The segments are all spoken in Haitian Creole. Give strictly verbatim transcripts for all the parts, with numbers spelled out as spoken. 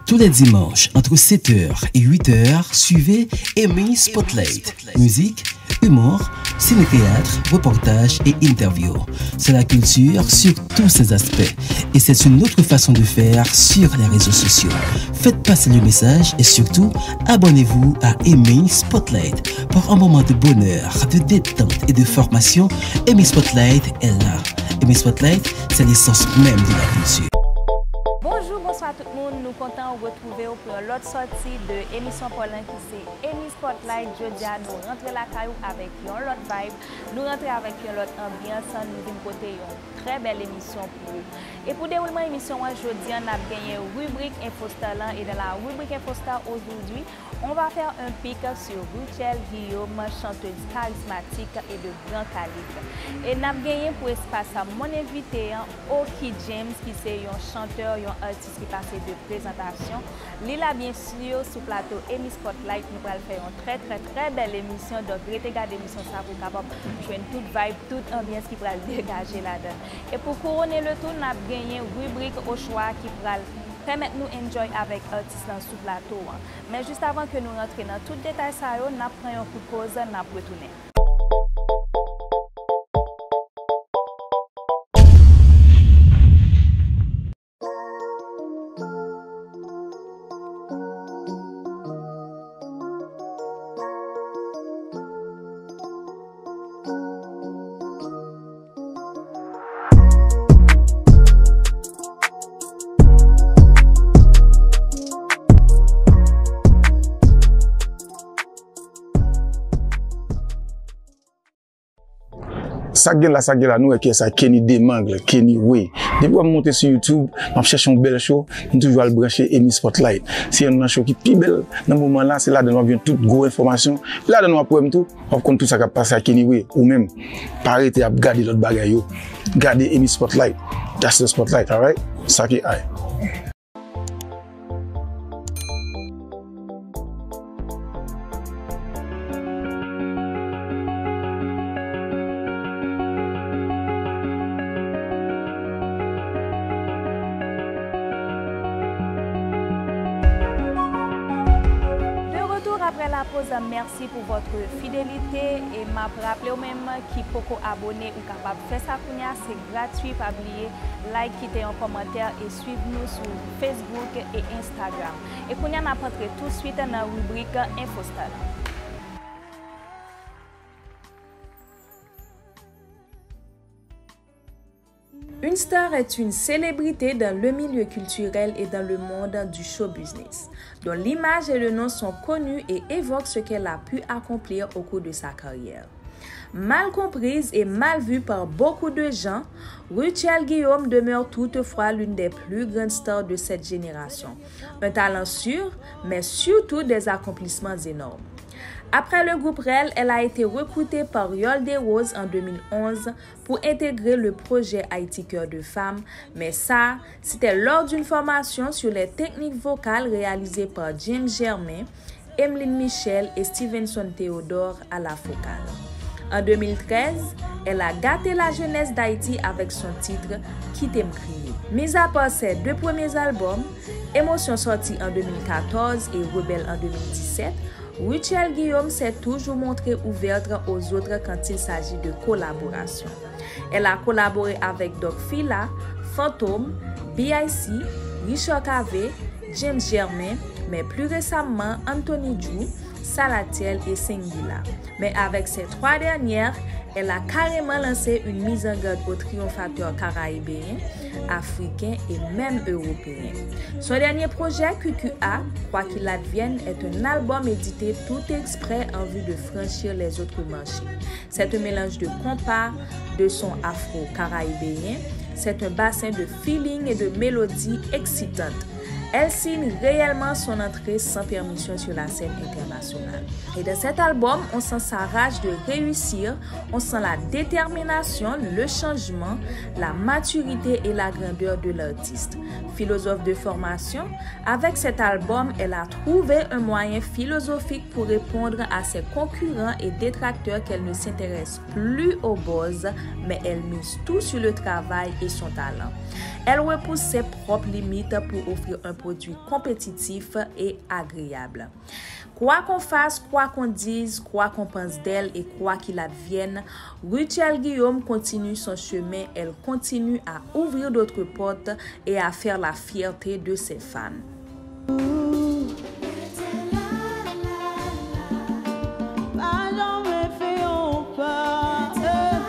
Tous les dimanches, entre sept heures et huit heures, suivez Amy Spotlight. Musique, humour, ciné-théâtre, reportages et interviews. C'est la culture sur tous ses aspects. Et c'est une autre façon de faire sur les réseaux sociaux. Faites passer le message et surtout, abonnez-vous à Amy Spotlight. Pour un moment de bonheur, de détente et de formation, Amy Spotlight est là. Amy Spotlight, c'est l'essence même de la culture. Bonjou, bonswa tout moun. Nou kontan retwouve w pou yon lòt sòti de emisyon pa w lan ki se Amy Spotlight. Jodi a, nou rantre lakay ou avèk yon lòt vibe. Nou rantre avèk yon lòt anbyans. Nou vin pote yon trè bèl emisyon pou ou. E pou dewoulman emisyon an, jodi a, n ap genyen ribrik Infostar lan. Et dans la rubrique Infostar aujourd'hui, on va faire un pic sur Rutshelle Guillaume, chanteuse charismatique et de grand calibre. E n ap genyen pou espas sa, mon envite an, Oki James, ki se yon chantè, yon atis ki pase de prezantasyon. Li la, byen si, sou plato Amy Spotlight, nou pral fè yon trè, trè, trè bèl emisyon. Donk, rete gade emisyon sa pou w kapab jwenn tout vibe, tout anbyans ki pral degaje ladan. E pou kouwonnen le tou, n ap genyen ribrik Ochwa ki pral pèmèt nou enjoy avèk atis lan sou plato an. Men jis avan ke nou rantre nan tout detay sa yo, n ap pran yon kout poz, n ap retounen. Sa k gen la, sa k gen la, nou wè kiyès sa, Kenny Demangle, Kenny Way. Depi w ap monte sou YouTube, m ap chèche yon bèl show, m toujou al branche Amy Spotlight. Se youn nan show ki pi bèl nan moman la, se ladan w ap jwenn tout gwo enfòmasyon. Ladan w ap wè m tou, w ap konn tout sa k ap pase ak Kenny Way. Ou menm, pa rete ap gade lòt bagay yo. Gade Amy Spotlight. That's the spotlight, alright? Sa ki ay. De retour après la pause, merci pour votre fidélité et m ap raple w menm ki poko abone, ou kapab fè sa kounye a, se gratui, pa bliye like, kite yon kòmantè e swiv nou sou Facebook e Instagram. E kounye a n ap antre touswit nan ribrik Infostar lan. Une star est une célébrité dans le milieu culturel et dans le monde du show business, dont l'image et le nom sont connus et évoquent ce qu'elle a pu accomplir au cours de sa carrière. Mal comprise et mal vue par beaucoup de gens, Rutshelle Guillaume demeure toutefois l'une des plus grandes stars de cette génération. Un talent sûr, mais surtout des accomplissements énormes. Après le groupe Rel, elle a été recrutée par Yole Desroses en deux mille onze pour intégrer le projet Haïti Cœur de Femme, mais ça, c'était lors d'une formation sur les techniques vocales réalisée par James Germain, Emeline Michel et Stevenson Théodore à la Focale. En deux mille treize, elle a gâté la jeunesse d'Haïti avec son titre Kite m kriye. Mis à part ses deux premiers albums, Émotion sorti en deux mille quatorze et Rebelle en deux mille dix-sept, Rutshelle Guillaume s'est toujours montrée ouverte aux autres quand il s'agit de collaboration. Elle a collaboré avec Doc Fila, Fantom, B I C, Richard Cavé, James Germain, mais plus récemment Anthony Djou, Salatiel et Sengila. Mais avec ces trois dernières, elle a carrément lancé une mise en garde aux triomphateurs caraïbéens, africains et même européens. Son dernier projet, Q Q A, Quoi qu'il advienne, est un album édité tout exprès en vue de franchir les autres marchés. C'est un mélange de compas, de sons afro-caraïbéens, c'est un bassin de feeling et de mélodies excitantes. Elle signe réellement son entrée sans permission sur la scène internationale. Et dans cet album, on sent sa rage de réussir, on sent la détermination, le changement, la maturité et la grandeur de l'artiste. Philosophe de formation, avec cet album, elle a trouvé un moyen philosophique pour répondre à ses concurrents et détracteurs qu'elle ne s'intéresse plus au buzz, mais elle mise tout sur le travail et son talent. Elle repousse ses propres limites pour offrir un produits compétitifs et agréables. Quoi qu'on fasse, quoi qu'on dise, quoi qu'on pense d'elle et quoi qu'il advienne, Rutshelle Guillaume continue son chemin, elle continue à ouvrir d'autres portes et à faire la fierté de ses fans. Pa janm fè yon pa, eh.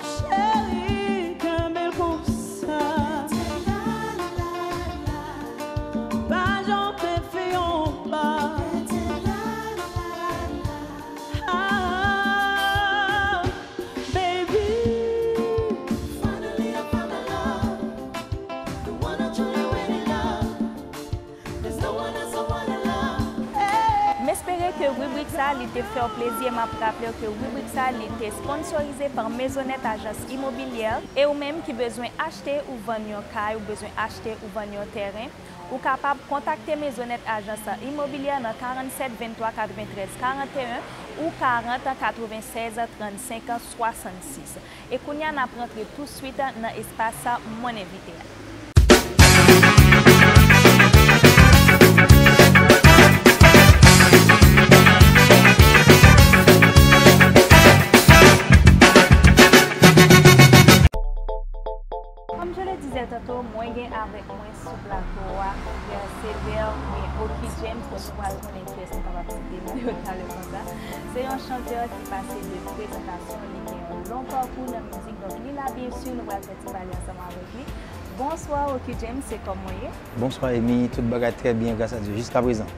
Cheri, kenbe l konsa. Pa janm fè yon pa. Ah, baby. Finally, I found my love. The one I truly really love. M espere ke ribrik sa a li te fè w plezi e m ap raple w ke ribrik sa a li te sponsorize pa Maisonette Agence Immobilière. E ou menm ki bezwen achte ou vann yon kay, ou bezwen achte ou vann yon tèren, ou kapab kontakte Maisonette Agence Immobilière nan karanntsèt venntwa katreventrèz karanteyen ou karant katrevennsèz trannsenk swasannsis. E kounye a n ap rantre touswit nan espas Mwen Envite a. Comme je le disais tantôt, mwen gen avèk mwen sou plato a Pierre Sévère oubyen Oky James, donk nou pral konnen kiyès nou kapab site non yo talè konsa. Se yon chantè ki pase de prezantasyon, li gen yon long pakou nan mizik, donk li la byen si, nou pral fè ti pale ansanm avèk li. Bonswa Oky James, se kòman w ye? Bonswa Amy, tout bagay trè byen, gras a Dye, jiskaprezan.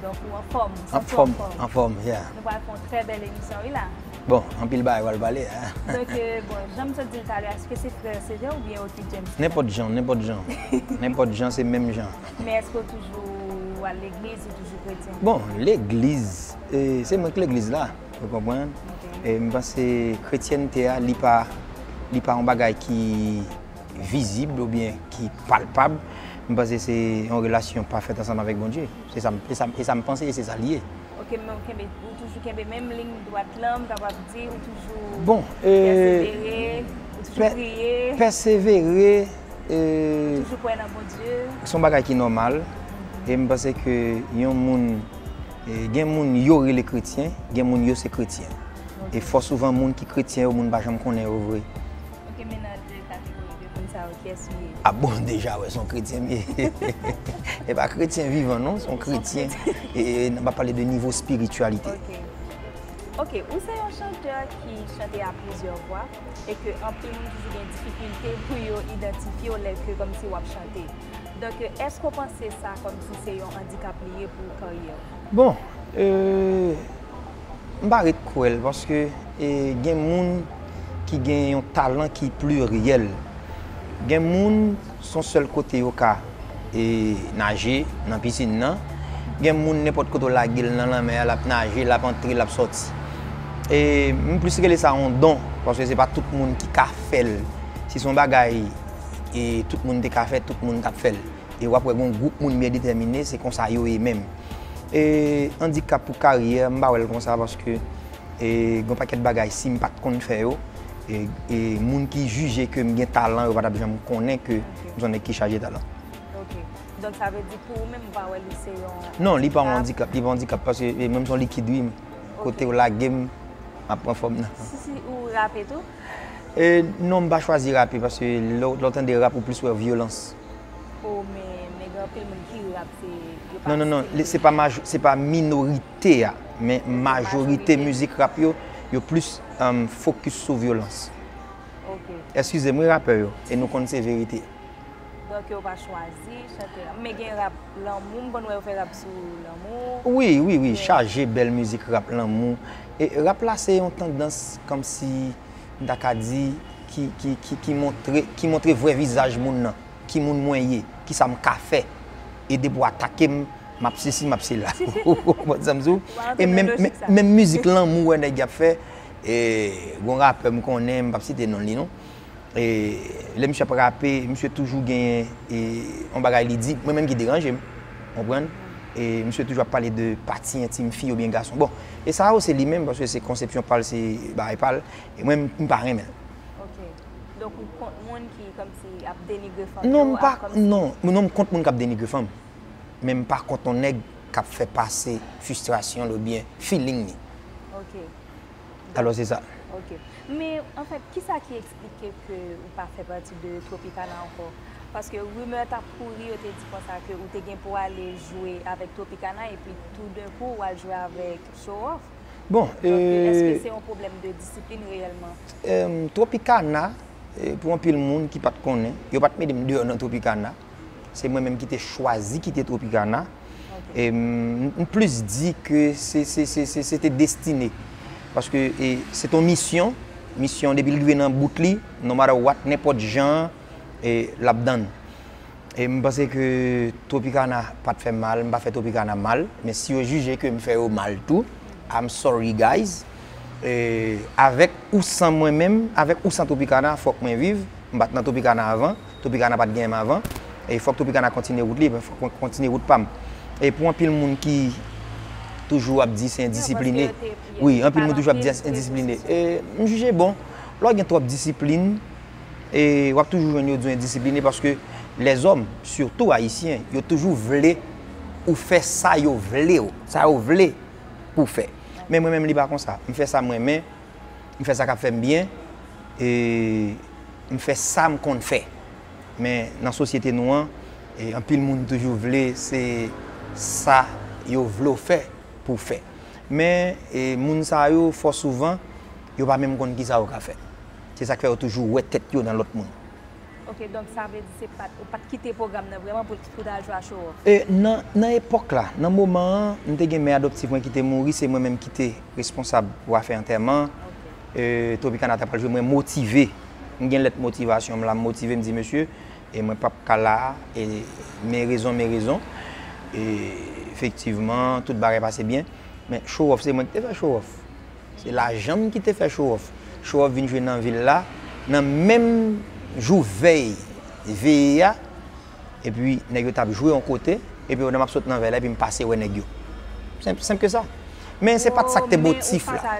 Donk ou anfòm, ou santi w anfòm? Anfòm, yeah. Nou pral fè yon trè bèl emisyon wi la. Bon, anpil bagay pral pale, hein. Donk, euh, bon, jan m sot di l talè a, èske se frè Sévère oubyen Oky James? Nenpòt jan, nenpòt jan. Nenpòt jan, se menm jan. Men èske w toujou al legliz, ou toujou kretyen? Bon, legliz, eh, se mwen k legliz la, ou konprann? Ok. E m panse kretyènte a, li pa, li pa yon bagay ki vizib oubyen ki palpab. M panse se yon relasyon pafèt ansanm avèk Bondye. Se sa m, e sa, e sa m panse e se sa l ye. Ok, men ou kenbe, ou toujou kenbe menm liy dwat lan, m kapab di, ou toujou Bon, euh, pèsevere, ou toujou pè-, priye, pèsevere, euh, ou toujou kwè nan Bondye. Se yon bagay ki nòmal. Mhm. E m panse ke yon moun, eh, gen moun yo rele kretyen, gen moun yo se kretyen. Ok. E fò souvan moun ki kretyen yo, moun pa janm konnen yo vre. Ok, men nan de kategori de moun sa yo, kiyès ou ye? Ah bon, deja, wè, se yon kretyen m ye. E pa kretyen vivan, non, se yon kretyen. E, e, n ap pale de nivo espirityalite. Ok. Ok, ou se yon chantè ki chante a plizyè vwa e ke anpil moun toujou gen difikilte pou yo idantifye w lè ke kòmsi w ap chante. Donk, èske w panse sa kòmsi se yon andikap li ye pou karyè w? Bon, euh, m pa ret kwè l, paske, e, gen moun ki gen yon talan ki pliryèl. Gen moun, se yon sèl kote yo ka, e, naje nan pisin nan. Gen moun, nenpòt kote w lage l nan lanmè a, l ap naje, l ap antre, l ap sòti. E m plis rele sa yon don, paske se pa tout moun ki ka fè l. Si se yon bagay, e, tout moun te ka fè, tout moun t ap fè l. E w ap wè gen yon gwoup moun byen detèmine, se konsa yo ye menm. E andikap pou karyè, m pa wè l konsa paske, e, gen yon pakèt bagay, si m pa t konn fè yo, e, e moun ki jije ke m gen talan yo pa t ap janm konnen ke m se yon nèg ki chaje talan. Ok. Donk, sa vle di pou ou menm, ou pa wè li se yon andikap? Non, li pa yon andikap, li pa yon andikap, paske, e, menm se yon likid, wi. Ok. Kote w lage m, m ap pran fòm nan. Si, si ou rape tou? E, non, m pa chwazi rape, paske lè w, lè w tande rap, ou plis wè vyolans. Oh, men, men gen anpil moun ki rap, se, yo pa Non, non, non, se pa maj-, se pa minorite a, men majorite mizik rap yo, yo plis, um, fokis sou vyolans. Ok. Eskize m, wi, rapè yo, e nou konn se verite. Donk, yo pa chwazi chante rap. Men gen rap lanmou, m konn wè yo fè rap sou lanmou. Wi, wi, wi, chaje bèl mizik rap lanmou. E rap la se yon tandans kòmsi, m ta ka di, ki, ki, ki, ki montre, ki montre vrè vizaj moun nan. Ki moun mwen ye, kisa m ka fè. E depi w atake m, m ap sesi, m ap sela. Ou konprann sa m di w? E menm, menm mizik lanmou wè nèg y ap fè, e, gon rapè m konnen, m p ap site non li non. E lè misye ap rape, misye toujou genyen, e, yon bagay li di, mwen menm ki deranje m, konprann? E misye toujou ap pale de pati entim fi oubyen gason. Bon, e sa yo se li menm, paske se konsepsyon pa l, se bagay pa l. E mwen, m pa renmen l. Ok. Donk, Ou kont moun ki kòmsi ap denigre fanm yo, non, m pa, non, non, m kont moun k ap denigre fanm. Men m pa kont yon nèg k ap fè pase fristrasyon l oubyen feeling li. Ok. Alò, se sa. Ok. Men, anfèt, kisa ki eksplike ke ou pa fè pati de Tropicana ankò? Paske rimè t ap kouri, yo te di konsa ke ou te gen pou ale jwe avèk Tropicana, epi toudenkou, w al jwe avèk Show Off. Bon, donk, èske se yon pwoblèm de disiplin reyèlman? Tropicana, pou anpil moun ki pa t konnen, yo pa t mete m deyò nan Tropicana. Se mwen menm ki te chwazi kite Tropicana. E m, m plis di ke se, se, se, se, se te destine. Paske e, se t on misyon. Misyon, depi l rive nan bout li, no matter what, nenpòt jan, e, l ap done. E m panse ke Tropicana pa t fè m mal, m pa fè Tropicana mal, men si yo jije ke m fè yo mal tou, I'm sorry guys. E, avèk ou san mwen menm, avèk ou san Tropicana, fòk mwen viv. M pa t nan Tropicana avan, Tropicana pa t genyen m avan. E fòk Tropicana kontinye wout li, epi fòk mwen kontinye wout pa m. E pou anpil moun ki toujou ap di se endisipline, wi, anpil moun toujou ap di endisipline. E m jije bon, lè w gen twòp disiplin, e w ap toujou jwenn yo di w endisipline paske lèzòm, sitou ayisyen, yo toujou vle ou fè sa yo vle w, sa yo vle pou w fè. Men mwen menm, li pa konsa. M fè sa m renmen, m fè sa k ap fè m byen, e m fè sa m konn fè. Men nan sosyete nou an, e anpil moun toujou vle se sa yo vle w fè pou w fè. Men e moun sa yo, fò souvan, yo pa menm konn kisa yo ka fè. Se sa k fè yo toujou wè tèt yo nan lòt moun. Ok, donk sa vle di se pa t, ou pa t kite pwogram nan vrèman pou, pou w t al jwe a Show Off? E, nan, nan epòk la, nan moman an, m te gen mè adoptif mwen ki te mouri, se mwen menm ki te responsab pou afè antèman. Ok. E, Tropicana t ap al jwe, mwen motive. M gen lèt motivasyon m la, m motive, m di, mesye, e mwen p ap ka la a, e men rezon, men rezon. E, efektivman, tout bagay pase byen. Men Show Off, se mwen ki te fè Show Off. Se lajan m ki te fè Show Off. Show Off vin jwe nan vil la, nan menm jou vèy veye a, epi nèg yo t ap jwe yon kote, epi pandan m ap sot nan vèy la, epi m pase wè nèg yo. Senp, senp ke sa. Men se pa t sa k te motif la.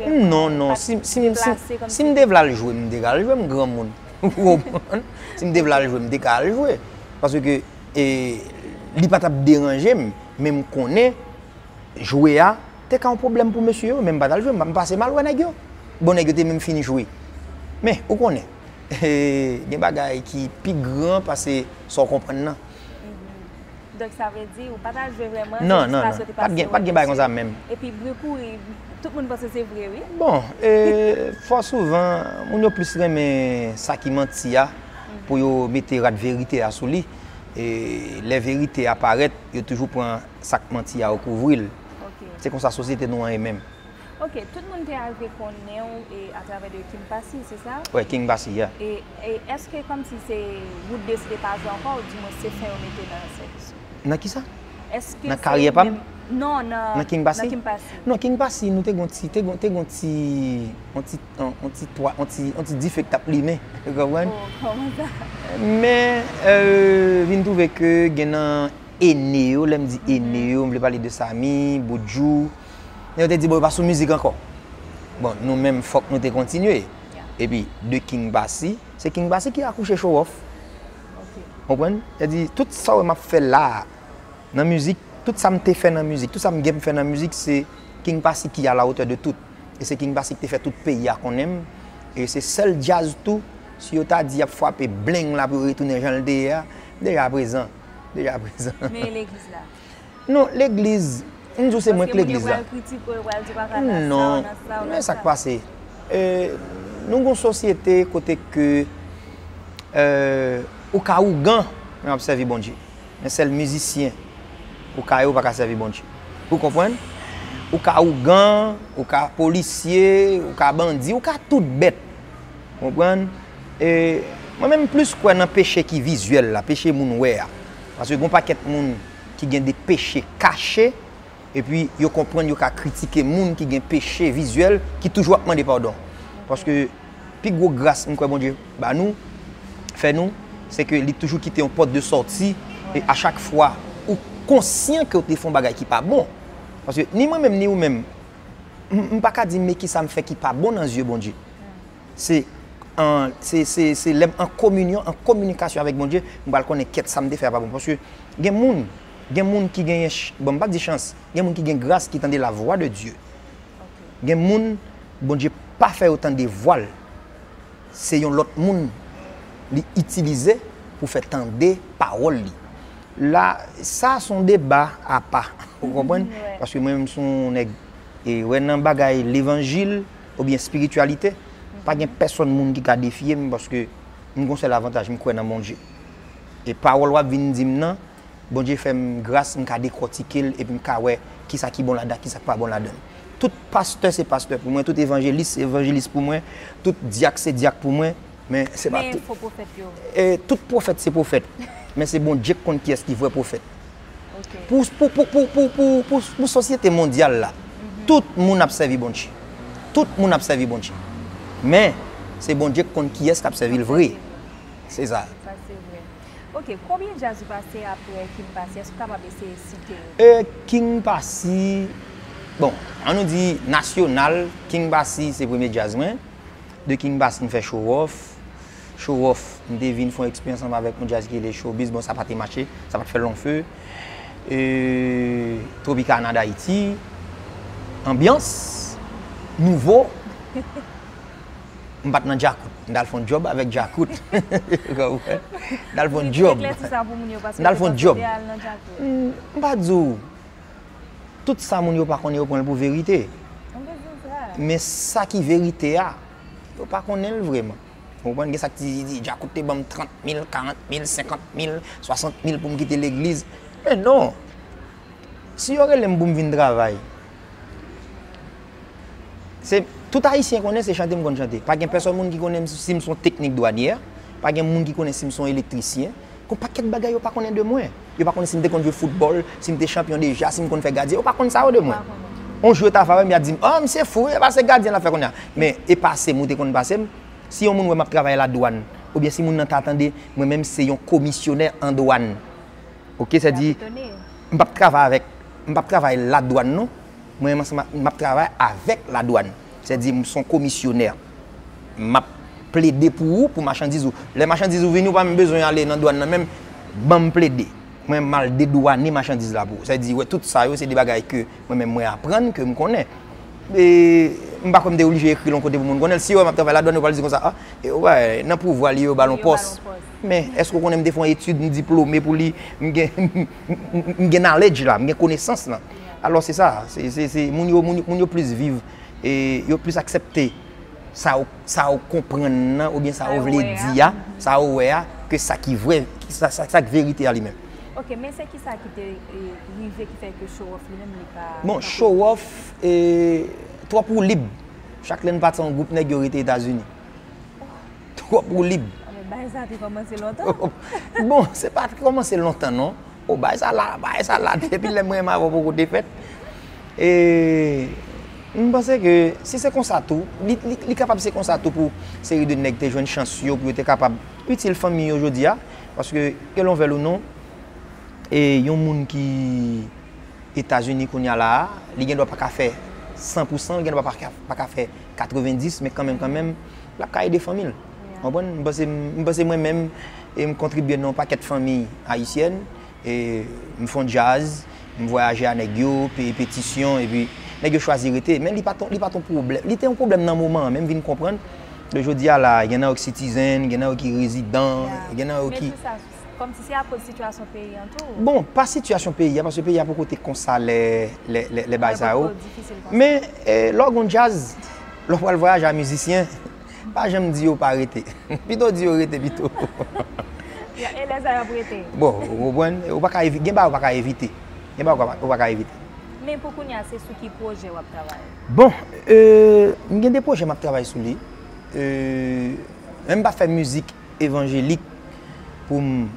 Non, non, si, si, si, si m te vle al jwe, m te ka al jwe, m granmoun. Ou konprann? Si m te vle al jwe, m te ka al jwe. Paske, e, li pa t ap deranje m, men m konnen jwe a te ka yon pwoblèm pou mesye yo, men m pa t al jwe, m pase m al wè nèg yo. Bon, nèg yo te menm fini jwe. Men, ou konnen, gen bagay ki pi gran pase sa w konprann nan. Donk, sa vle di, ou pa t al jwe vrèman, non, non, non, pa t gen, pa t gen bagay konsa menm. Epi, bri kouri, tout moun panse se vre, wi. Bon, e, fò souvan, moun yo plis renmen sa ki manti a, pou yo mete rad verite a sou li. E lè verite a parèt, yo toujou pran sa k manti a, yo kouvri l. Ok. Se konsa sosyete nou an ye menm. Ok, tout moun te arive konnen w e atravè de King Passy, se sa? Wi, King Passy, yeah. E, e èske kòmsi se wout deside pa jwe ankò, ou di mwen se fen yo mete nan sèvis ou? Nan kisa? Èske nan karyè pa m? Non, nan, nan King Passy? Nan King Passy. Non, King Passy, nou te gon ti, te gon, te gon ti, on ti, on, on ti twa, on ti, on ti dife k t ap limen, ou konprann? Oh, kòman sa? Men, euh, vin twouve ke gen nan ene yo, lè m di ene yo, m vle pale de Samy, Boudjou. Men yo te di, bon, yo pa sou mizik ankò. Bon, nou menm, fòk nou te kontinye. Epi, de King Passy, se King Passy ki akouche Show Off. Ok. Konprann? Sa di, tout sa w wè m ap fè la a, nan mizik, tout sa m te fè nan mizik, tout sa m gen pou fè nan mizik, se King Passy ki à la hauteur de tout. E se King Passy ki te fè tout peyi a konnen m. E se sèl djaz tou, si yo ta di y ap frape bleng la pou yo retounen jan l te ye a, deja prezan. Deja prezan. Men legliz la? Non, legliz, m di w se mwen k legliz la. Paske moun yo pral kritike w, yo pral di w pa ka nan sa, w nan sa, w nan sa. Non, men sa k pase? E, nou gon sosyete kote ke, e, ou ka ougan, men w ap sèvi Bondye. Men sèl mizisyen ou ka ye, ou pa ka sèvi Bondye. Ou konprann? Ou ka ougan, ou ka polisye, ou ka bandi, ou ka tout bèt. Konprann? E mwen menm m plis kwè nan peche ki vizyèl la, peche moun wè a. Paske gon pakèt moun ki gen de peche kache, epi yo konprann yo ka kritike moun ki gen peche vizyèl, ki toujou ap mande padon. Paske pi gwo gras m kwè Bondye ba nou, fè nou, se ke li toujou kite yon pòt de sòti, e a chak fwa ou konsyan ke w te fè yon bagay ki pa bon. Paske ni mwen menm, ni ou menm, m, m pa ka di, men kisa m fè ki pa bon nan zye Bondye. Se an, se, se, se lè m an kominyon, an kominikasyon avèk Bondye, m pral konnen kèt sa m te fè a pa bon. Paske gen moun, gen moun ki genyen, ch- bon, m pa di chans, gen moun ki gen gras ki tande la voix de Dieu. Gen moun, Bondye pa fè yo tande vwa l. Se yon lòt moun li itilize pou fè tande pawòl li. La, sa se yon deba apa, ou konprann? Paske mwen menm se yon nèg, e wè nan bagay levanjil oubyen espirityalite, pa gen pèsonn moun ki ka defye m paske m gon sèl avantaj, m kwè nan Bondye. E pawòl w ap vin di m nan, Bondye fè m gras, m ka dekòtike l epi m ka wè kisa ki bon ladan, kisa k pa bon ladan. Tout pastè se pastè pou mwen, tout evanjelis se evanjelis pou mwen, tout dyak se dyak pou mwen, men se pa Men tout. Fo pwofèt yo. E, tout pwofèt se pwofèt, men se Bondye k konn kiyès ki vrè pwofèt. Ok. Pou, pou, pou, pou, pou, pou, pou, pou sosyete mondyal la, tout moun ap sèvi Bondye. Tout moun ap sèvi Bondye. Men, se Bondye k konn kiyès k ap sèvi l vre. Se sa. Sa se vre. Ok, konbyen djaz ou pase apre King Passy? Èske w kapab eseye site yo? E, King Passy, bon, an nou di nasyonal, King Passy se premye djaz mwen. De King Passy m fè Show Off. Show Off, m te vin fè yon eksperyans ansanm avèk yon djaz ki rele Showbiz. Bon, sa pa te mache, sa pa t fè long feu. E, Tropicana d'Haïti, Anbyans, Nouvo. M pa t nan Djakout. M t al fè yon djòb avèk Djakout. Ou konprann? M t al fè yon djòb. Eklèsi sa pou moun yo, paske M t al fè yon djòb. Te al nan Djakout. M, m pa di w, tout sa moun yo pa konnen, yo pran l pou verite. M bezwen sa. Men sa ki verite a, yo pa konnen l vrèman. Ou konprann? Gen sa k di, di, Djakout te ban m trant mil, karant mil, senkant mil, swasant mil pou m kite legliz. Men non. Si yo rele m pou m vin travay, se, tout Ayisyen konnen se chante m konn chante. Pa gen pèsonn moun ki konnen si m se yon teknik dwanyè. Pa gen moun ki konnen si m se yon elektrisyen. Gon pakèt bagay yo pa konnen de mwen. Yo pa konnen si m te konn jwe foutbòl, si m te chanpyon deja, si m konn fè gadyen. Yo pa konn sa yo de mwen. On jou yo ta va wè m, y a di m, "Ah, misye fou, e pa se gadyen l ap fè kounye a." Men, e pase m, ou te konn pase m. Si yon moun wè m ap travay ladwàn, oubyen si moun nan ta tande, mwen menm se yon komisyonè an dwàn. Ok, sèdi, m p ap travay avèk, m p ap travay ladwàn non. Mwen menm ansanm, m ap travay avèk ladwàn. Sèdi, m se yon komisyonè. M ap plede pou ou, pou machandiz ou. Lè machandiz ou vini, ou pa menm bezwen ale nan dwàn nan menm, ban m plede. Mwen, m al dedwane machandiz la pou ou. Sèdi, wè, tout sa yo, se de bagay ke mwen menm mwen aprann, ke m konnen. E, m pa kwè m te oblije ekri l yon kote pou moun konnen l. Si yo wè m ap travay ladwàn, yo pral di konsa, "Ah, e, ou wè, nan pouvwa li, yo ba l yon pòs." Men, èske w konnen m te fè yon etid, m diplome pou li, m gen, m gen knowledge la, m gen konesans lan. Alò, se sa, se, se, se, moun yo, moun, moun yo plis viv, e yo plis aksepte sa w, sa w konprann nan, oubyen sa w vle di a, sa w wè a, ke sa ki vrè, sa, sa, sa k verite a li menm. Ok, men se kisa ki te, e, rive ki fè ke Show Off li menm li pa Bon, Show Off, e, twòp woulib. Chak lè n pati an gwoup nèg yo rete Etazini. Twòp woulib. Ah, men bagay sa te kòmanse lontan? Bon, se pa te kòmanse lontan non. O, bagay sa la, bagay sa la, depi lè mwen m avè w poko te fèt. E m panse ke si se konsa tou, li, li, li kapab se konsa tou pou seri de nèg te jwenn chans yo, pou yo te kapab itil fanmi yo jodi a. Paske, ke l on vle l ou non, e yon moun ki Etazini kounye a la a, li gen dwa pa ka fè san pou san, li gen dwa pa ka, pa ka fè katrevenndis, men kanmenm, kanmenm, l ap ka ede fanmi l. Konprann? M panse, m panse mwen menm, e m kontribye nan yon pakèt fanmi ayisyèn, e m fè yon djaz, m vwayaje a nèg yo, peye petisyon, epi nèg yo chwazi rete. Men li pa t, li pa t yon pwoblèm. Li te yon pwoblèm nan moman an, men m vin konprann. Jodi a la, gen nan yo ki citizen, gen nan yo ki rezidan, gen nan yo ki Kòmsi se akoz sitiyasyon peyi an tou. Bon, pa sitiyasyon peyi a, paske peyi a poko te konsa lè, lè, lè, lè bagay sa yo. Men, e, lè w gon djaz, lè w pral vwayaje a mizisyen, pa janm di yo pa rete. Pito di yo rete pito. E lè sa y ap rete? Bon, ou konprann? Ou pa ka evi-, gen bagay ou pa ka evite. Gen bagay ou pa, ou pa ka evite. Men pou kounye a, se sou ki pwojè w ap travay? Bon, e, m gen de pwojè m ap travay sou li. E, men m pa fè mizik evanjelik pou m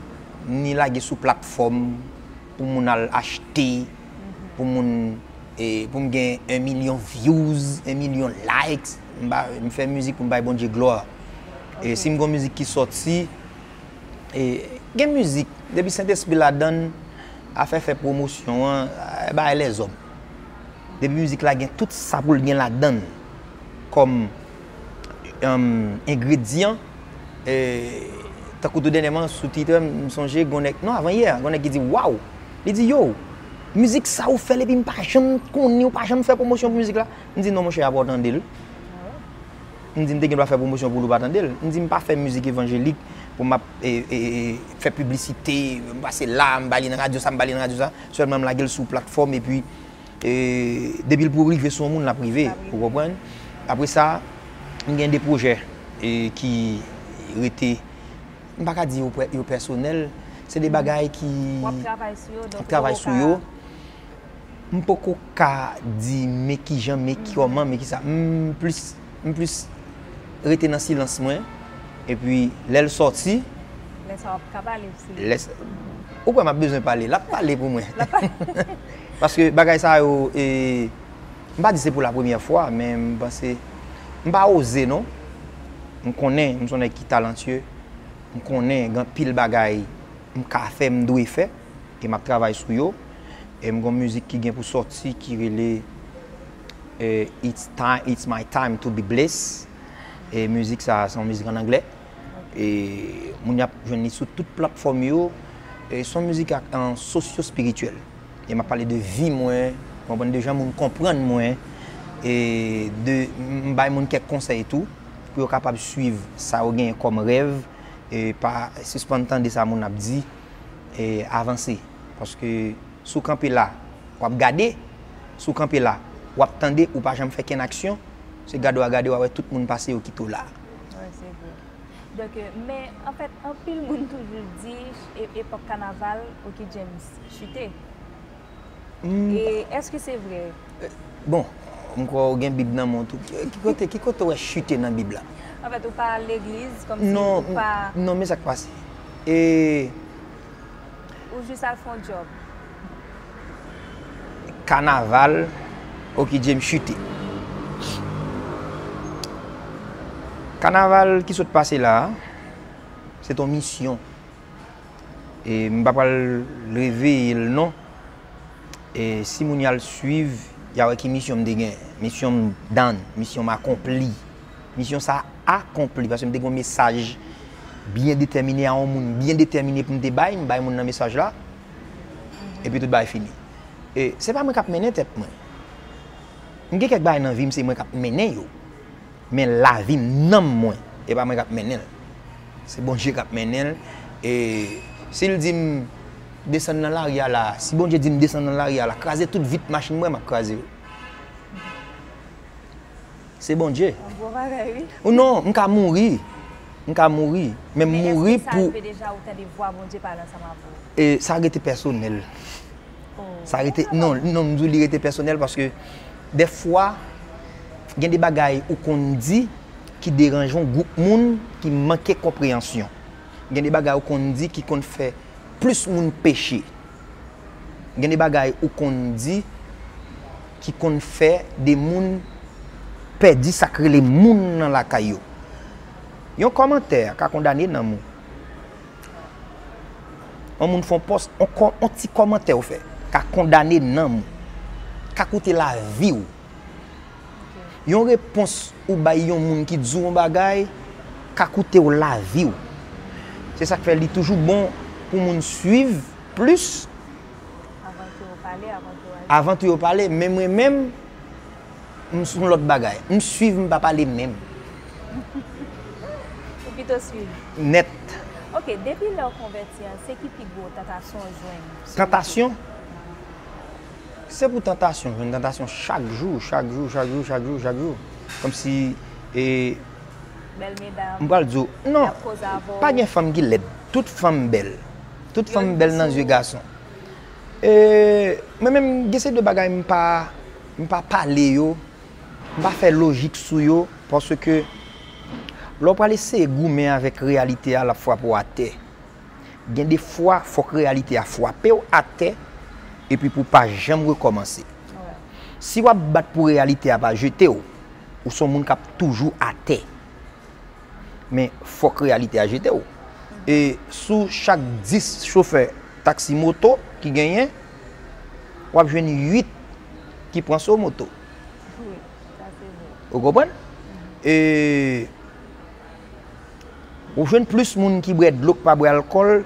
ni lage sou platfòm, pou moun al achte, pou moun, e, pou m gen yon milyon views, yon milyon likes. M ba, m fè mizik pou m bay Bondye glwa. E si m gon mizik ki sòti, e, gen mizik, depi Sentespri ladann, afè fè pwomosyon an, e, bagay lèzòm. Depi mizik la gen tout sa pou l gen ladann, kòm Em, engredyan, e, tankou tou dènyèman sou Twitter, m sonje gon nèg, non, avan yè, gon nèg ki di, "Waw!" Li di, "Yo, mizik sa ou fè l epi m pa janm konnen, ou pa janm fè pwomosyon pou mizik la." M di, "Non, monchè, apa w tande l?" M di, "M te gen dwa fè pwomosyon pou l, ou pa tande l." M di, "M pa fè mizik evanjelik pou m ap, e, e, e, fè piblisite, m pase la, m ba li nan radyo sa, m ba li nan radyo sa. Sèlman m lage l sou platfòm epi, e, depi l pou rive sou yon moun, l ap rive." Ou konprann? Apre sa, m gen de pwojè, e, ki rete, m pa ka di yo pè-, yo pèsonèl, se de bagay ki, w ap travay sou yo, donk, travay sou yo. M poko ka di men kijan, men kòman, men kisa. M plis, m plis rete nan silans mwen. Epi lè l sòti, lè sa w ap ka pale, si lè s-, ou kwè m ap bezwen pale, l ap pale pou mwen. L ap pale. Paske bagay sa yo, e, m pa di se pou la premyè fwa, men m panse, m pa oze non. M konnen m se yon nèg ki talantye. M konnen gen anpil bagay m ka fè, m dwe fè, e m ap travay sou yo. E m gon mizik ki gen pou sòti ki rele, eh, It's Time, It's My Time to Be Blessed. E mizik sa, se yon mizik an anglè. E moun y ap jwenn li sou tout platfòm yo. E se yon mizik ak, an, sosyo-espirityèl. E m ap pale de vi mwen, konprann, de jan moun konprann mwen. E de, m bay moun kèk konsèy tou, pou yo kapab swiv sa yo genyen kòm rèv. E pa sispann tande sa moun ap di, e avanse. Paske si w kanpe la, w ap gade, si w kanpe la, w ap tande, ou pa janm fè kenn aksyon, se gade w a gade, w a wè tout moun pase, yo kite w la. Wi, se vre. Donk, e, men, anfèt, anpil moun toujou di e-, epòk kanaval, Oky James chite. Mm. E èske se vre? Bon, m kwè w gen Bib nan men w tou. Ki, ki kote, ki kote w wè chite nan Bib la? Anfèt, ou pa al legliz, kòmsi non, ou pa, non, men sa k pase. E ou jis al fè yon djòb. Kanaval, Oky James chite. Kanaval ki sot pase la a, se t on misyon. E m pa pral reveye l non. E si moun y al swiv, y a wè ki misyon m te gen. Misyon m done, misyon m akonpli. Misyon sa akonpli, paske m te gen yon mesaj byen detèmine a yon moun byen detèmine pou m te bay, m bay moun nan mesaj la, epi tout bagay fini. E se pa mwen k ap mennen tèt mwen. M gen kèk bagay nan vi m, se mwen k ap mennen yo. Men lavi m, nanm mwen, e pa mwen k ap mennen l. Se Bondye k ap mennen l. E si l di m desann nan lari a la, si Bondye di m desann nan lari a la, kraze tout vit machin mwen, m ap kraze yo. Se Bondye. Yon bon bagay, wi. Ou non, m ka mouri. M ka mouri. Men m mouri pou. Men èske sa rive deja ou tande vwa Bondye pale ansanm avè w? E sa rete pèsonèl. Sa rete, non, non, m di w li rete pèsonèl paske dèfwa, gen de bagay ou konn di ki deranje yon gwoup moun ki manke konpreyansyon. Gen de bagay ou konn di ki konn fè plis moun peche. Gen de bagay ou konn di ki konn fè de moun pèdi sa k rele moun nan lakay yo. Yon kòmantè ka kondane nanm ou. Yon moun fè yon pòs, yon kò-, yon ti kòmantè ou fè ka kondane nanm ou, ka koute lavi w. Yon repons ou bay yon moun ki di w yon bagay ka koute w lavi w. Se sa k fè li toujou bon pou moun swiv plis avan ke w pale, avan ke w aji. Avan tou yo pale, men mwen menm, m se yon lòt bagay. M swiv, m pa pale menm. Ou pito swiv? Nèt. Ok, depi lè w konvèti an, se ki pi gwo tantasyon w jwenn? Tantasyon? Se pou tantasyon, jwenn tantasyon chak jou, chak jou, chak jou, chak jou, chak jou. Kòmsi, e, bèl medam, m pral di w, non, y ap koze avè w. Pa gen fanm ki lèd. Tout fanm bèl. Tout fanm bèl nan zye gason. E, mwen menm, gen se de bagay m pa, m pa pale yo, m pa fè lojik sou yo, paske lè w pral eseye goumen avèk reyalite a, l ap frape w atè. Gen de fwa, fòk reyalite a frape w atè, epi pou w pa janm rekòmanse. Si w ap bat pou reyalite a pa jete w, ou se yon moun k ap toujou atè. Men fòk reyalite a jete w. E sou chak dis chofè taksi moto ki genyen, w ap jwenn uit ki pran so moto. Wi, sa se vre. Ou konprann? E Ou jwenn plis moun ki bwè dlo k pa bwè alkòl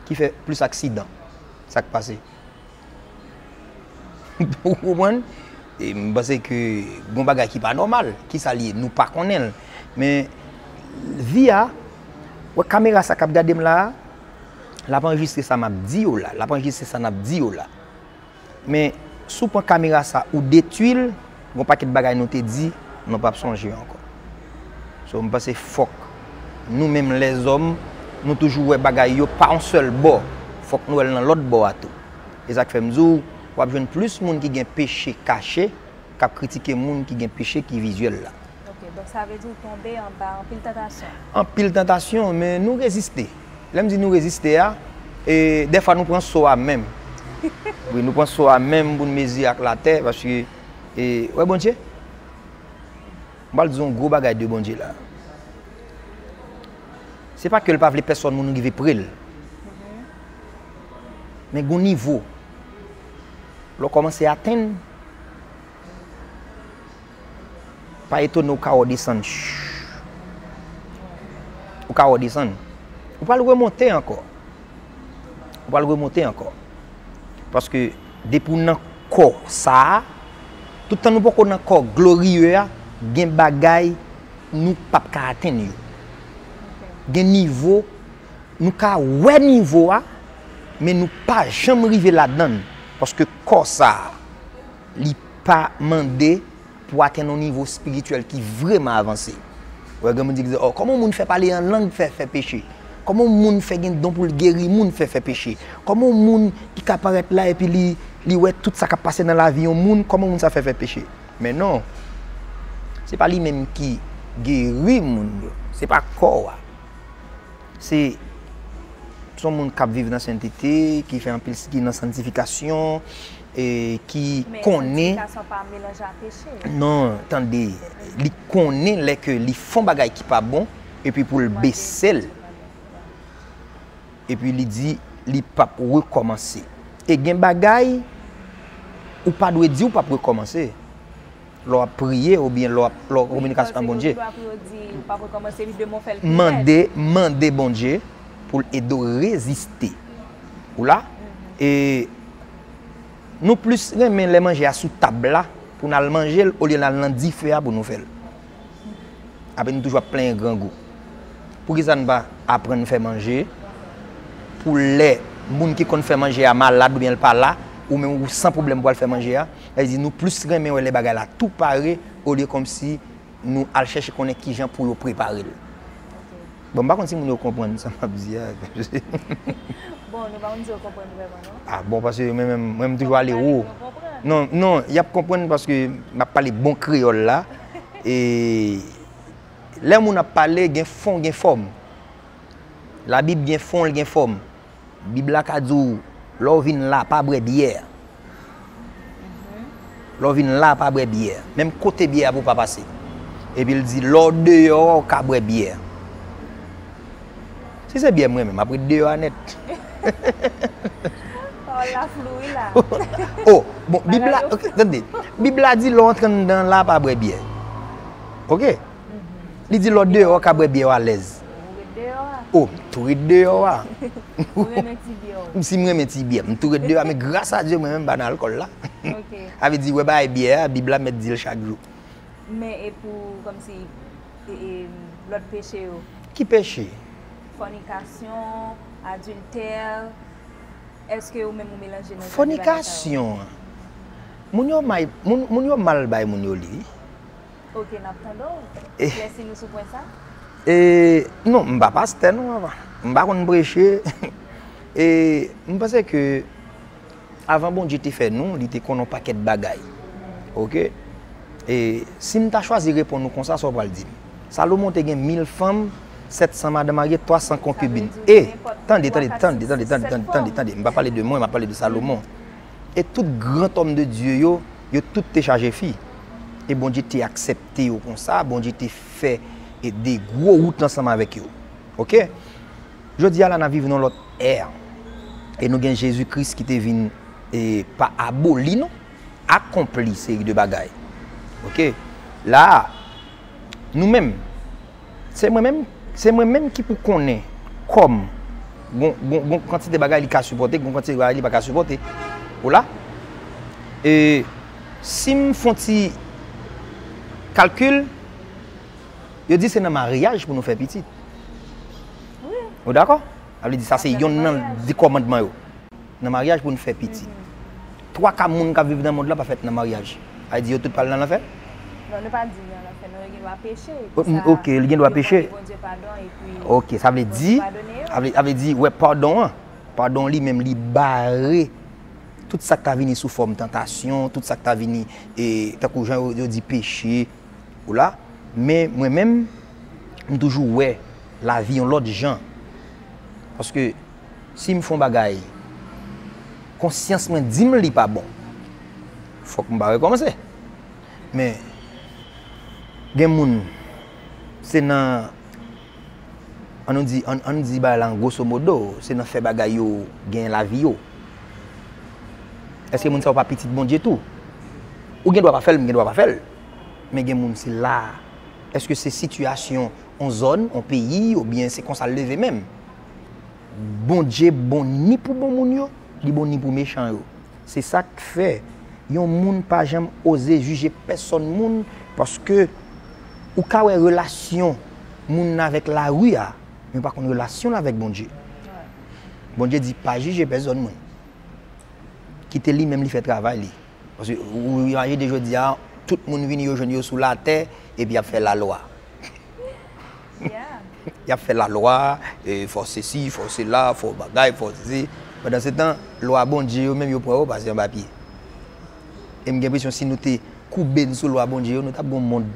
ki fè plis aksidan. Sa k pase? Ou konprann? E m panse ke gon bagay ki pa nòmal. Kisa l ye? Nou pa konnen l. Men vi a, wè kamera sa k ap gade m la a, l ap anrejistre sa m ap di yo la, l ap anrejistre sa n ap di yo la. Men, si w pran kamera sa, ou detwi l, gon pakèt bagay nou te di, nou p ap sonje ankò. So, m panse fòk nou menm lèzòm, nou toujou wè bagay yo pa yon sèl bò. Fòk nou wè l nan lòt bò a tou. E sa k fè m di w, w ap jwenn plis moun ki gen peche kache k ap kritike moun ki gen peche ki vizyèl la. Ok, donk sa vle di w tonbe anba anpil tantasyon. Anpil tantasyon, men nou reziste. Lè m di nou reziste a, e dèfwa nou pran so a menm. Wi, nou pran so a menm pou n mezi ak latè, paske, e, wè Bondye? M pral di yon gwo bagay de Bondye la. Se pa ke l pa vle pèsòn moun rive pre l. Men gon nivo, lè w kòmanse atenn, pa etone w ka wè w desann. Ou ka wè w desann. Ou pral remonte ankò. Ou pral remonte ankò. Paske depi w nan kò sa a, tout tan nou poko nan kò gloriye a, gen bagay nou p ap ka atenn yo. Gen nivo, nou ka wè nivo a, men nou pa janm rive ladan l. Paske kò sa a, li pa mande pou atenn yon nivo espirityèl ki vrèman avanse. Ou wè, gen moun di, "Oh, kòman yon moun fè pale an lang fè, fè peche? Kòman yon moun fè gen don pou l geri moun fè, fè peche? Kòman yon moun ki ka parèt la epi li, li wè tout sa k ap pase nan lavi yon moun, kòman moun sa fè, fè peche?" Men non, se pa li menm ki geri moun yo, se pa kò a. Se, se yon moun k ap viv nan sentete, ki fè anpil, ki nan santifikasyon, e ki konnen. Men sanktifikasyon pa melanje ak peche. Non, tande, li konnen lè ke li fè yon bagay ki pa bon, epi pou l bese l, epi li di li p ap rekòmanse. E gen bagay, ou pa dwe di w p ap rekòmanse. Lè w ap priye oubyen lè w ap, lè w an kominikasyon ak Bondye, mande, mande Bondye pou l ede w reziste. Ou la? E nou plis renmen lè manje a sou tab la pou n al manje l olye n al nan dife a pou nou fè l. Apre nou toujou ap plenyen grangou. Poukisa n pa aprann fè manje? Pou lè moun ki konn fè manje a malad oubyen l pa la, ou menm ou san pwoblèm pou al fè manje a. Sa vle di nou plis renmen wè lè bagay la tou pare, olye kòmsi nou al chèche konnen kijan pou yo prepare l. Bon, m pa konn si moun yo konprann sa m ap di a. Bon, nou pa konn si yo konprann vrèman, non? Ah, bon, paske mwen menm, mwen m toujou ale wo. Non, non, y ap konprann paske m ap pale bon kreyòl la. E lè moun ap pale, gen fon, gen fòm. Labib gen fon, l gen fòm. Bib la ka di w, lè w vin la, pa bwè byè. Lè w vin la, pa bwè byè. Menm kote byè a pou pa pase. Epi l di, lè w deyò a, w ka bwè byè. Si se byè mwen menm, m ap ret deyò a nèt. Pawòl la flou wi la. Oh, bon, Bib la, ok, tande. Bib la di lè w antre anndan la, pa bwè byè. Ok? Li di lè w deyò a, w ka bwè byè w alèz. Ou ret deyò a. Oh, m tou ret deyò a. Ou renmen ti byè w. Si m renmen ti byè, m tou ret deyò a, men gras a Dye, mwen menm m pa nan alkòl la. Ok. Sa vle di, wè bagay byè a, Bib la mèt di l chak jou. Men e pou, kòmsi, e, e, lòt peche yo? Ki peche? Fònikasyon, adiltè, èske ou menm ou melanje nan jan de bagay sa yo? Fònikasyon an. Moun yo may, moun, moun yo mal bay moun yo li. Ok, n ap tande w. Eklèsi nou sou pwen sa. E, non, m pa pastè non, papa. M pa konn preche. E, m panse ke avan Bondye te fè nou, li te konn yon pakèt bagay. Ok? E si m ta chwazi reponn ou konsa, sa w pral di m? Salomon te gen mil fanm, sèt san madanm marye, twa san konkibin. E, tande, tande, tande, tande, tande, tande, tande, tande. M pa pale de mwen, m ap pale de Salomon. E tout gran òm de Dye yo, yo tout te chaje fi. E Bondye te aksepte yo konsa, Bondye te fè, e, de gwo wout ansanm avèk yo. Ok? Jodi a la, n ap viv nan lòt è. E nou gen Jezi Kris ki te vin, e, pa aboli, non, akonpli seri de bagay. Ok? La, nou menm, se mwen menm, Se mwen menm ki pou konnen kòm gon, gon, gon kantite bagay li ka sipòte, gon kantite bagay li pa ka sipòte. Ou la? E si m fè yon ti kalkil, yo di se nan maryaj pou nou fè pitit. Ou dakò? Sa vle di sa se yonn nan de kòmandman yo. Nan maryaj pou n fè pitit. Twa ka moun k ap viv nan mond lan pa fèt nan maryaj. Sa vle di yo tout pral nan lanfè? Non, nou pa di nan lanfè, non, yo gen dwa peche. Epi sa, ok, li gen dwa peche. Bondye padon, epi ok, sa vle di, sa vle, sa vle di, wè, padon an, padon li menm, li bare tout sa k ta vini sou fòm tantasyon, tout sa k ta vini, e, tankou jan yo, yo di peche, ou la. Men mwen menm, m toujou wè lavi yon lòt jan. Paske si m fè yon bagay, konsyans mwen di m li pa bon, fòk m pa rekòmanse. Men gen moun, se nan, ann nou di, ann, ann di bagay la an gwoso modo, se nan fè bagay yo genyen lavi yo. Èske moun sa yo pa pitit Bondye tou? Ou gen dwa pa fè l, m gen dwa pa fè l. Men gen moun se la. Èske se sitiyasyon yon zòn, yon peyi, oubyen se konsa l leve menm? Bondye bon ni pou bon moun yo, li bon ni pou mechan yo. Se sa k fè yon moun pa janm oze jije pèsòn moun, paske ou ka wè relasyon moun nan avèk lari a, men ou pa konn relasyon l avèk Bondye. Bondye di pa jije pèsòn moun. Kite li menm li fè travay li. Paske ou imajine jodi a, tout moun vini yo jwenn yo sou latè, epi y ap fè lalwa. Y ap fè lalwa, e, fò sesi, fò sela, fò bagay, fò sesi. Pandansetan, lwa Bondye yo menm yo pran yo pase anba pye. E m gen enpresyon si nou te koube n sou lwa Bondye yo, nou t ap gen yon mond.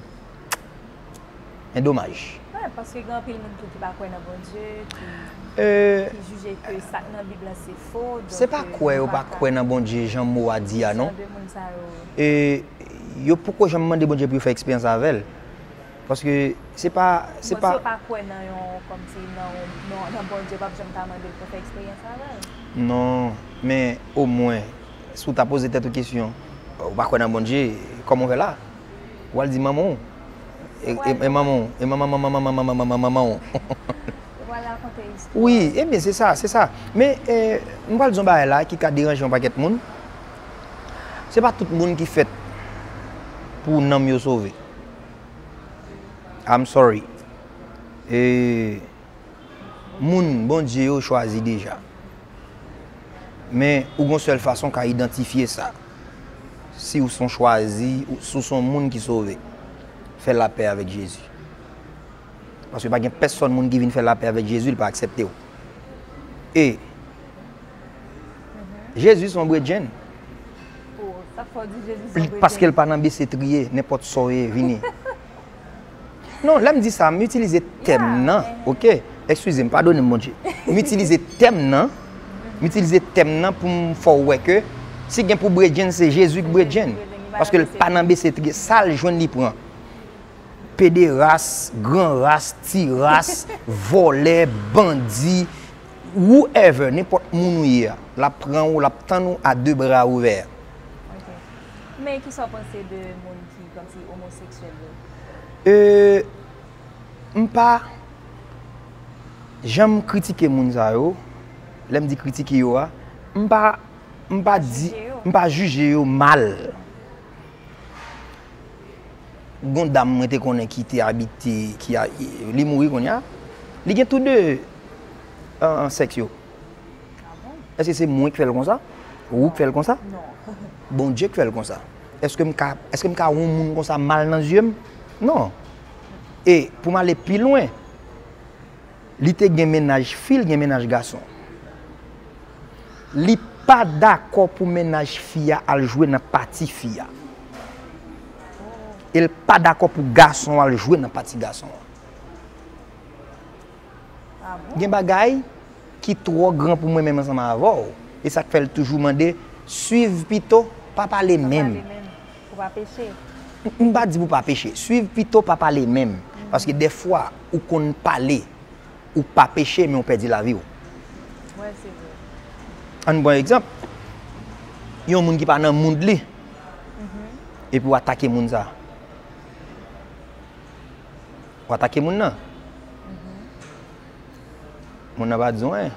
Men domaj. Wi, paske gen anpil moun tou ki pa kwè nan Bondye, ki, ki jije ke sa k nan Bib la se fo. Se pa kwè yo pa kwè nan Bondye, jan mo a di a, non. Jan de moun sa yo. E yo poko janm mande Bondye pou yo fè eksperyans avè l. Paske se pa, se pa. Bon, si yo pa kwè nan yon, kòmsi nan, nan, nan Bondye, yo p ap janm ta mande l pou fè eksperyans avè l. Non, men omwen, si w ta poze tèt ou kesyon, ou pa kwè nan Bondye, kòman w fè la? W al di manman w. E, e, e manman w, e manman, manman, manman, manman, manman, manman w. Ou pral rakonte istwa. Wi, ebyen, se sa, se sa. Men, e, m pral di yon bagay la ki ka deranje yon pakèt moun. Se pa tout moun ki fèt pou nanm yo sove. I'm sorry. E, moun Bondye yo chwazi deja. Men, ou gon sèl fason ka idantifye sa. Si w son chwazi, ou, si w son moun ki sove, fè lapè avèk Jezi. Paske pa gen pèsòn moun ki vin fè lapè avèk Jezi, li pa aksepte w. E Jezi se yon bredjenn. Paske l pa nan bese triye, nenpòt sa w ye, vini. Non, lè m di sa, m itilize tèm nan, ok? Eskize m, padone m, Bondye. M itilize tèm nan, m itilize tèm nan pou m fè w wè ke si gen pou bredjenn, se Jezi k bredjenn. Paske l pa nan bese triye, sa l jwenn li pran. Pederas, gran ras, ti ras, vòlè, bandi, whoever, nenpòt moun ou ye a, l ap pran ou, l ap tann ou a de bra ouvè. Ok. Men kisa w panse de moun ki kòmsi omoseksyèl yo? E, m pa janm kritike moun sa yo. Lè m di kritike yo a, m pa, m pa di, m pa jije yo mal. Gon dam mwen te konnen ki te abite, ki a, li mouri kounye a. Li gen tou de, an, an sèks yo. Èske se mwen k fè l konsa? Ou k fè l konsa? Bondye k fè l konsa. Èske m ka, èske m ka wè yon moun konsa mal nan zye m? Non. E pou m ale pi lwen, li te gen mennaj fi, l gen mennaj gason. Li pa dakò pou mennaj fi a al jwe nan pati fi a. E l pa dakò pou gason an al jwe nan pati gason an. Gen bagay ki twò gran pou mwen menm ansanm avè w. E sa k fè l toujou mande, swiv pito, pa pale menm. Pou pa peche. M, m pa di pou pa peche. Swiv pito, pa pale menm. Paske dèfwa, ou konn pale, ou pa peche, men ou pèdi lavi w. Wi, se vre. Ann pran egzanp. Yon moun ki pa nan mood li, epi w atake moun sa. W atake moun nan. Moun nan pa di w anyen.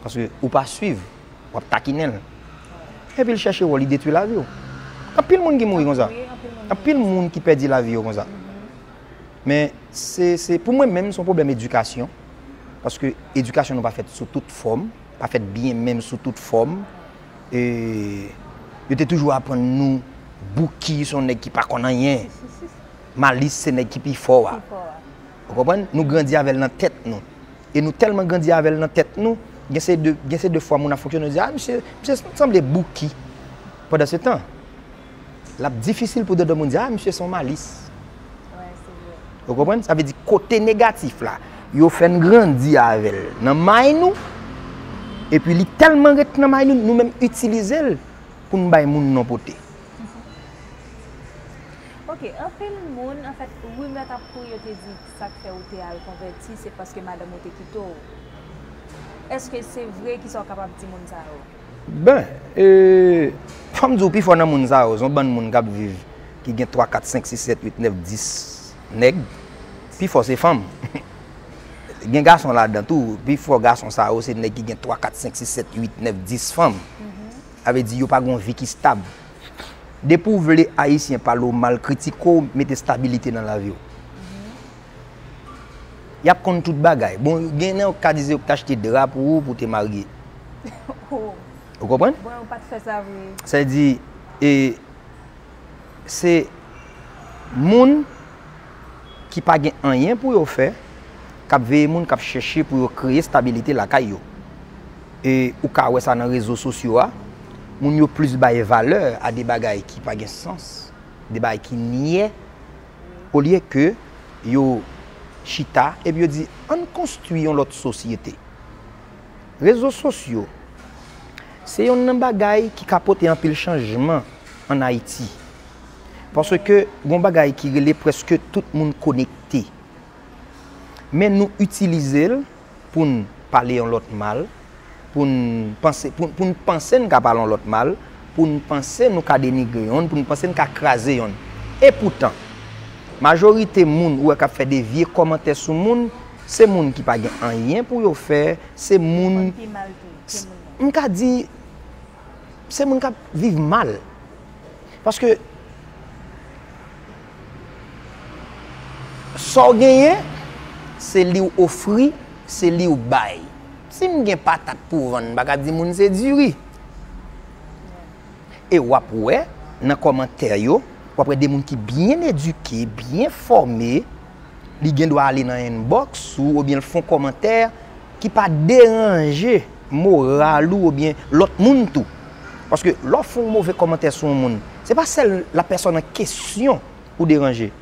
Paske ou pa swiv, w ap takinen l. Epi l chèche wè w, li detwi lavi w. Anpil moun ki mouri konsa. Wi, anpil moun. Anpil moun ki pèdi lavi yo konsa. Men se, se, pou mwen menm, se yon pwoblèm edikasyon. Paske edikasyon nou pa fèt sou tout fòm, pa fèt byen menm sou tout fòm. E yo te toujou aprann nou Bouki se yon nèg ki pa konn anyen. Malis se nèg ki pi fò a. Pi fò a. Ou konprann? Nou grandi avè l nan tèt nou. E nou tèlman grandi avè l nan tèt nou, gen se de, gen se de fwa moun ap fonksyone, nou di, "Ah, misye, misye sanble Bouki." Pandan se tan, l ap difisil pou de moun di, "Ah, misye se yon Malis." Wi, se vre. Ou konprann? Sa vle di kote negatif la, yo fè n grandi avè l nan may nou, epi li tèlman ret nan may nou, nou menm itilize l pou n bay moun non pote. Ok, anpil moun, anfèt, rimè t ap kouri, yo te di sa k fè ou te al konvèti, se paske madanm ou te kite w. Èske se vre? Kisa w kapab di moun sa yo? Ben, e, fò m di w, pifò nan moun sa yo, se yon bann moun k ap viv, ki gen twa, kat, senk, sis, sèt, uit, nèf, dis nèg. Pifò se fanm. Gen gason ladan tou, pifò gason sa yo, se nèg ki gen twa, kat, senk, sis, sèt, uit, nèf, dis fanm. Sa vle di yo pa gen yon vi ki stab. Depi w vle Ayisyen pale w mal, kritike w, mete stabilite nan lavi w. Y ap konn tout bagay. Bon, gen nan yo k ka di se yo k t achte dra pou ou, pou w te marye. Ou konprann? Bon, yo pa t fè sa vre. Sa vle di, e, se moun ki pa gen anyen pou yo fè, k ap veye moun, k ap chèche pou yo kreye stabilite lakay yo. E ou ka wè sa nan rezo sosyo a, moun yo plis bay valè a de bagay ki pa gen sans, de bagay ki nyè, olye ke yo chita epi yo di, "Ann konstwi yon lòt sosyete." Rezo sosyo se yonn nan bagay ki ka pote anpil chanjman ann Ayiti. Paske gon bagay ki rele prèske tout moun konekte. Men nou itilize l pou n pale yon lòt mal, pou n panse, pou, pou n panse n ka pale yon lòt mal, pou n panse nou ka denigre yonn, pou n panse n ka kraze yonn. Epoutan, majorite moun ou wè k ap fè de vye kòmantè sou moun, se moun ki pa gen anyen pou yo fè, se moun, m ka di, se moun k ap viv mal. Paske sa w genyen, se li w ofri, se li w bay. Si m gen patat pou vann, m pa ka di moun se diri. E w ap wè nan kòmantè yo, w ap wè de moun ki byen edike, byen fòme, li gen dwa ale nan inbox ou, oubyen l fè yon kòmantè ki pa deranje moral ou oubyen lòt moun tou. Paske lè w fè yon move kòmantè sou yon moun, se pa sèl la pèsòn an kesyon ou deranje.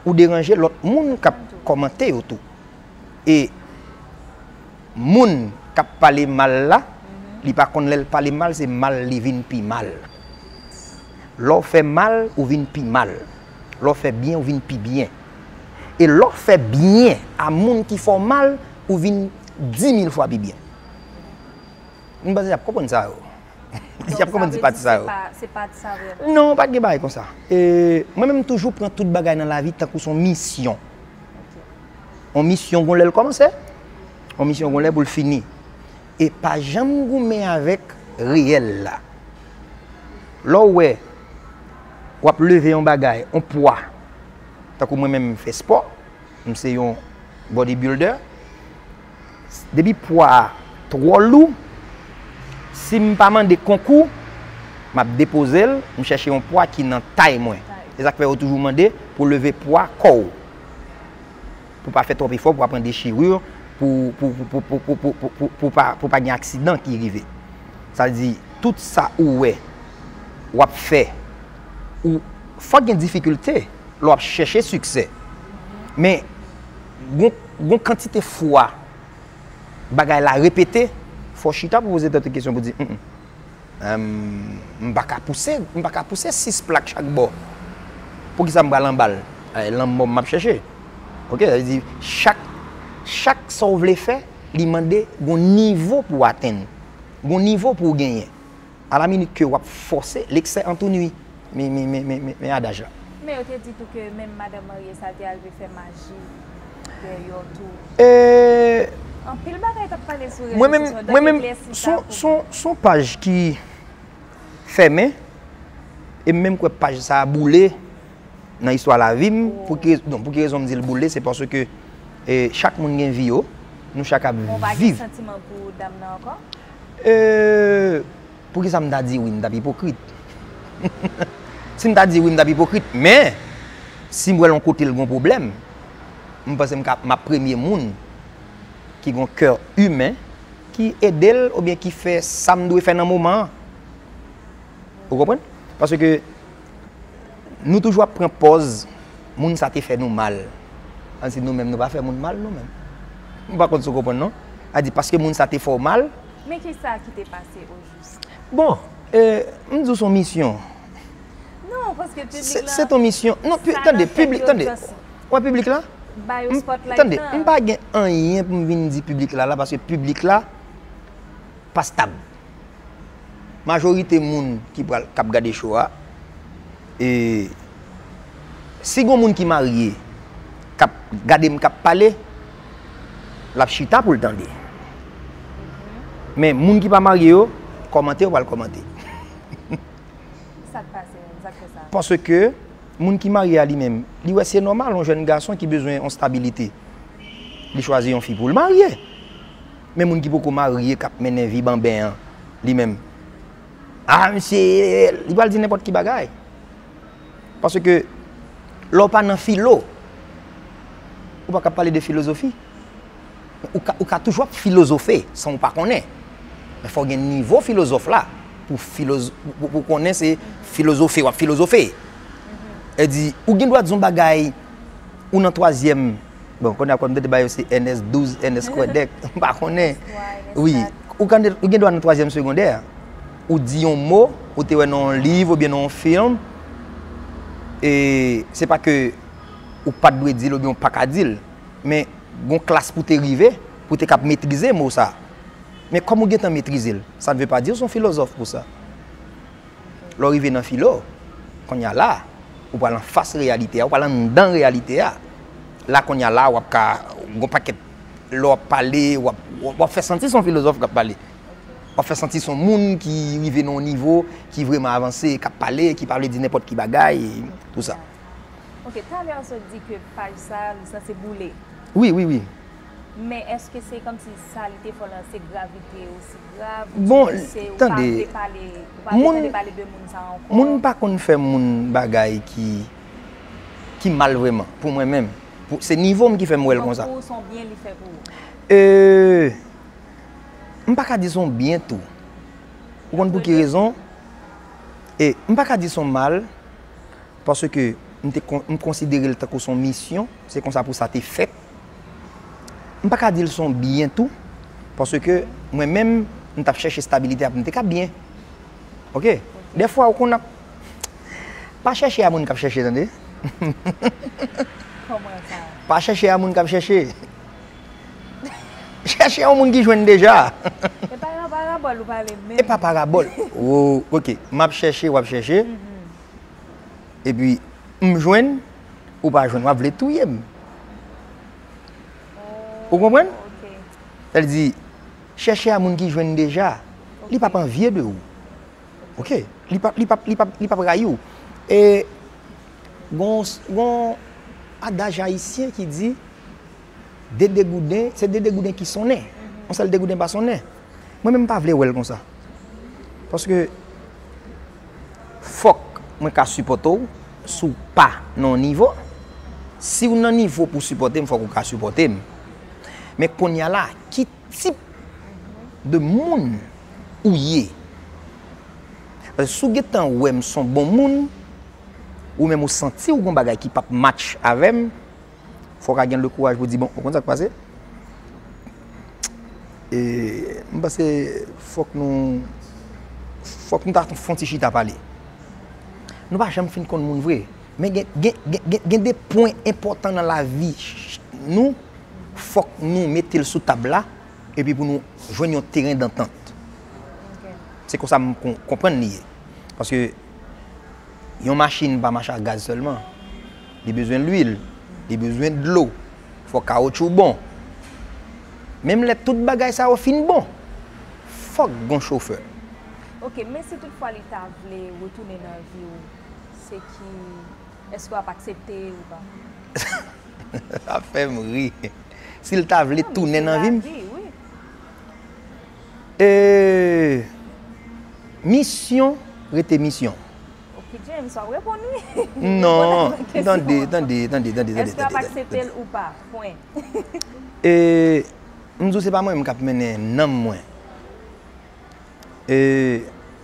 Ou deranje lòt moun k ap kòmante yo tou. E moun k ap pale mal la, li pa konn lè l pale mal, se mal li vin pi mal. Lè w fè mal, ou vin pi mal. Lè w fè byen, ou vin pi byen. E lè w fè byen a moun ki fè w mal, ou vin dimil fwa pi byen. M panse y ap konprann sa yo. Y ap konprann ti pati sa yo. Se pa, se pa sa vrèman. Non, pa t gen bagay konsa. E, mwen menm, m toujou pran tout bagay nan lavi tankou se yon misyon. Yon misyon gon lè l kòmanse, yon misyon gon lè pou l fini. E pa janm goumen avèk reyèl la. Lè w wè w ap leve yon bagay, yon pwa, tankou mwen menm, m fè spò, m se yon bodybuilder. Depi pwa a twò lou, si m pa mande konkou, m ap depoze l, m chèche yon pwa ki nan tay mwen. Se sa k fè yo toujou mande pou leve pwa kò w. Pou pa fè twòp efò, pou pa pran dechiri, pou, pou, pou pa, pou pa gen aksidan ki rive. Sa vle di, tout sa ou wè, w ap fè, ou, fòk gen difikilte lè w ap chèche siksè. Men, gon, gon kantite fwa, bagay la repete, fò w chita pou poze tèt ou kesyon pou di, "Mm, mm, m pa ka pouse, m pa ka pouse sis plak chak bò. Poukisa m pral anba l? Eh, lanmò m ap chèche." Ok, sa vle di, chak, chak sa w vle fè, li mande gon nivo pou w atenn, gon nivo pou w genyen. Alaminit ke w ap fòse, l'excès ennuie. Men, men, men, men, men, men adaj la. Men yo te di tou ke menm madanm marye sa te al vle fè maji dèyè w tou. E, Anpil bagay t ap pale sou rezo sosyo, donk eklèsi sa pou mwen. Mwen menm, se yon paj ki fèmen, e m menm kwè paj sa a boule nan istwa lavi m. Pou ki, non, pou ki rezon m di l boule, se paske, e, chak moun gen vi yo, nou chak ap viv. Bon, ou pa gen santiman pou dam nan ankò? E, poukisa m ta di wi, m t ap ipokrit? Si m ta di wi, m t ap ipokrit, men si m wè l yon kote l gen pwoblèm, m panse m ka, m ap premye moun ki gen kè imen, ki ede l oubyen ki fè sa m dwe fè nan moman an. Ou konprann? Paske nou toujou ap pran pòz moun sa te fè nou mal. Ann di nou menm nou pa fè moun mal nou menm. M pa konn si w konprann non. A di paske moun sa te fè w mal. Men kisa ki te pase ojis? Bon, e, m di w se yon misyon. Non, paske piblik la, se, se yon misyon. Non, tande, piblik, tande. Wè piblik la? Ba yo spotlight la. Tande, m pa gen anyen pou m vin di piblik la la, paske piblik la pa stab. Majorite moun ki pral, k ap gade show a, e, si gon moun ki marye k ap gade m k ap pale, l ap chita pou l tande. Men moun ki pa marye yo, kòmante yo pral kòmante. Sa k pase menm? Sa k fè sa? Paske moun ki marye a li menm, li wè se nòmal, yon jèn gason ki bezwen yon stabilite. Li chwazi yon fi pou l marye. Men moun ki poko marye, k ap mennen vi banben an, li menm, a, misye, li pral di nenpòt ki bagay. Paske lè w pa nan filo, ou pa ka pale de filozofi. Ou ka, ou ka toujou ap filozofe san w pa konnen. Men fò w gen nivo filozòf la pou filoz-, pou, pou, pou konnen se filozofe w ap filozofe. E di, ou gen dwa di yon bagay, ou nan twazyèm, bon, kounye a kòm m tande ba yo se N S douz, N S kwèdèk, m pa konnen. Wi, ou ka, ou gen dwa nan twazyèm segondè, ou di yon mo, ou te wè nan yon liv oubyen nan yon fim, e se pa ke ou pa t dwe di l oubyen ou pa ka di l, men gon klas pou te rive, pou te kab metrize mo sa. Men kòm ou gentan metrize l, sa n ve pa di w se yon filozòf pou sa. Lè w rive nan filo, kounye a la, ou pral anfas reyalite a, ou pral anndan reyalite a. La kounye a la, w ap ka, gon pakèt, lè w ap pale, w ap, w ap fè santi se yon filozòf k ap pale. W ap fè santi se yon moun ki rive nan yon nivo, ki vrèman avanse, k ap pale, ki pa vle di nenpòt ki bagay, tou sa. Ok, talè w sot di ke paj sa, li sanse boule. Wi, wi, wi. Men èske se kòmsi sa li te fè w lan se gravite osi grav, ou te pouse, ou pa vle pale, ou pa vle tande pale de moun sa ankò? Bon, tande, moun pa konn fè moun bagay ki, ki mal vrèman, pou mwen menm. Pou, se nivo m ki fè m wè l konsa. Donk, pou ou, se yon byen li fè pou ou? Euh, m pa ka di se yon byen tou. Ou konn pou ki rezon? E m pa ka di se yon mal, paske m te kon-, m konsidere l tankou se yon misyon, se konsa pou sa te fèt. M pa ka di l se yon byen tou, paske mwen menm, m t ap chèche estabilite a pou m te ka byen. Ok? Dèfwa, ou konn ap, pa chèche a moun k ap chèche, tande? Kòman sa? Pa chèche a moun k ap chèche. Chèche yon moun ki jwenn deja. E pa nan parabòl ou pale menm. E pa parabòl. Oh, ok. M ap chèche, w ap chèche. Mhm. Epi, m jwenn, ou pa jwenn, w ap vle touye m. Ou konprann? Ok. Sa vle di, chèche a moun ki jwenn deja, li p ap anvye de ou. Ok? Li p ap, li p ap, li p ap, li p ap rayi w. E gon, gon adaj ayisyen ki di, de degouden, se de degouden ki sonnen. Yon sèl degouden pa sonnen. Mwen menm m pa vle wè l konsa. Paske fòk mwen ka sipòte w si w pa nan yon nivo. Si w nan nivo pou w sipòte m, fòk ou ka sipòte m. Men kounye a la, ki tip de moun ou ye? Paske si w gentan wè m se yon bon moun, ou menm ou santi w gon bagay ki p ap match avè m, fò w ka gen le kouraj pou w di, bon, ou konn sa k pase? E, m panse fòk nou, fòk nou ta fè yon ti chita pale. Nou pa janm fin konn moun vre. Men gen, gen, gen, gen, gen de pwen enpòtan nan lavi ch-, nou, fòk nou mete l sou tab la, epi pou nou jwenn yon teren dantant. Ok. Se konsa m kon-, konprann li ye. Paske yon machin pa mache ak gaz sèlman. Li bezwen lwil, li bezwen dlo, fò kawotchou bon. Menm lè tout bagay sa yo fin bon, fòk gon chofè. Ok, men si toutfwa li ta vle retounen nan vi w, se ki, èske w ap aksepte ou pa? Sa fè m ri. Si l ta vle tounen nan vi m, Lavi, wi. e, misyon rete misyon. Ok, James, w ap reponn wi. Non, Reponn avèk kesyon tande, an. Tande, tande, tande, tande, Èske w ap tande, aksepte tande. L ou pa? Pwen. E, m di w se pa mwen menm k ap mennen nanm mwen. E,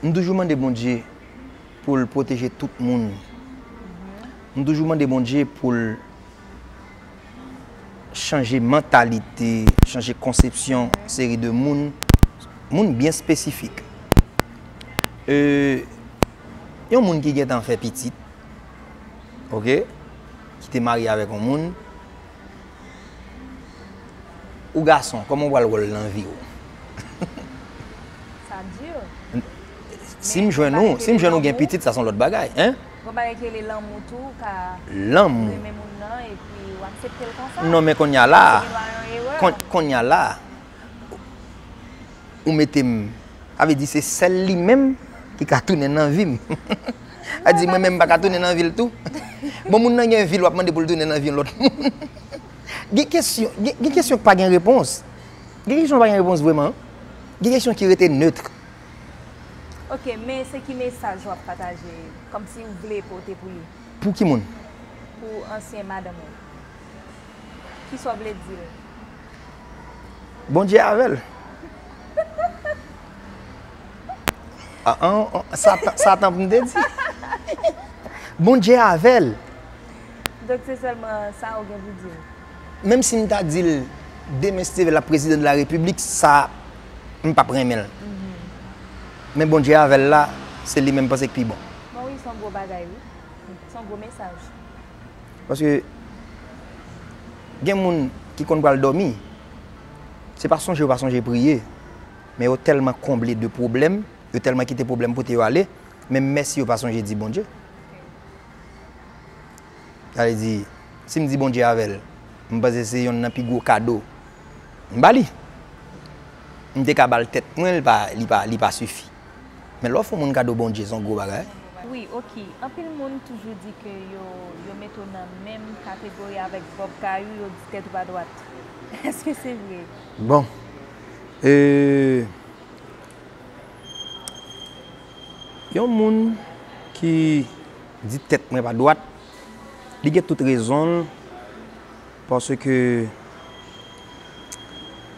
m toujou mande Bondye pou l pwoteje tout moun. M toujou mande Bondye pou l chanje mantalite, chanje konsepsyon seri de moun, moun byen espesifik. E, yon moun ki gentan fè pitit, ok, ki te marye avèk yon moun, ou gason, kòman w pral wè l nan vi w? Sa di. Si m jwenn ou, si m jwenn ou gen pitit, sa se yon lòt bagay, hein? Gon bagay ki rele lanmou tou, ou ka Lanmou. Renmen moun nan epi w aksepte l konsa. Non, men kounye a la, Se pa yon erè. Kon- kounye a la, ou mete m, sa vle di se sèl li menm ki ka tounen nan vi m. A di mwen menm m pa ka tounen nan vi l tou. Bon, moun nan gen vi l, w ap mande pou l tounen nan vi yon lòt moun. Gen kesyon, gen, gen kesyon ki pa gen repons. Gen kesyon ki pa gen repons vrèman. Gen kesyon ki rete neutre. Ok, men se ki mesaj w ap pataje, kòmsi w vle pote pou li? Pou ki moun? Pou ansyen madanm ou. Kisa w vle di l? Bondye avè l. Ah, ah, ah, Satan, Satan pou m te di. Bondye avè l. Donk se sèlman sa ou gen pou di l? Menm si m ta di l demen si Dye vle l ap prezidan de la repiblik, sa m p ap renmen l. Men Bondye avè l la, se li menm m panse k pi bon. Bon wi, se yon gwo bagay wi. Se yon gwo mesaj. Paske gen moun ki konn pral dòmi, se pa sonje yo pa sonje priye, men yo tèlman konble de pwoblèm, yo tèlman kite pwoblèm pote yo ale, menm mèsi yo pa sonje di Bondye. Sa vle di, si m di Bondye avè l, m panse se yonn nan pi gwo kado m ba li. M te ka ba l tèt mwen, li pa, li pa, li pa sifi. Men lè w fè yon moun kado Bondye, se yon gwo bagay. Wi, ok. Anpil moun toujou di ke yo, yo mete w nan menm kategori avèk Bob Kayou, yo di tèt ou pa dwat. Èske se vre? Bon. E, yon moun ki di tèt mwen pa dwat, li gen tout rezon l, paske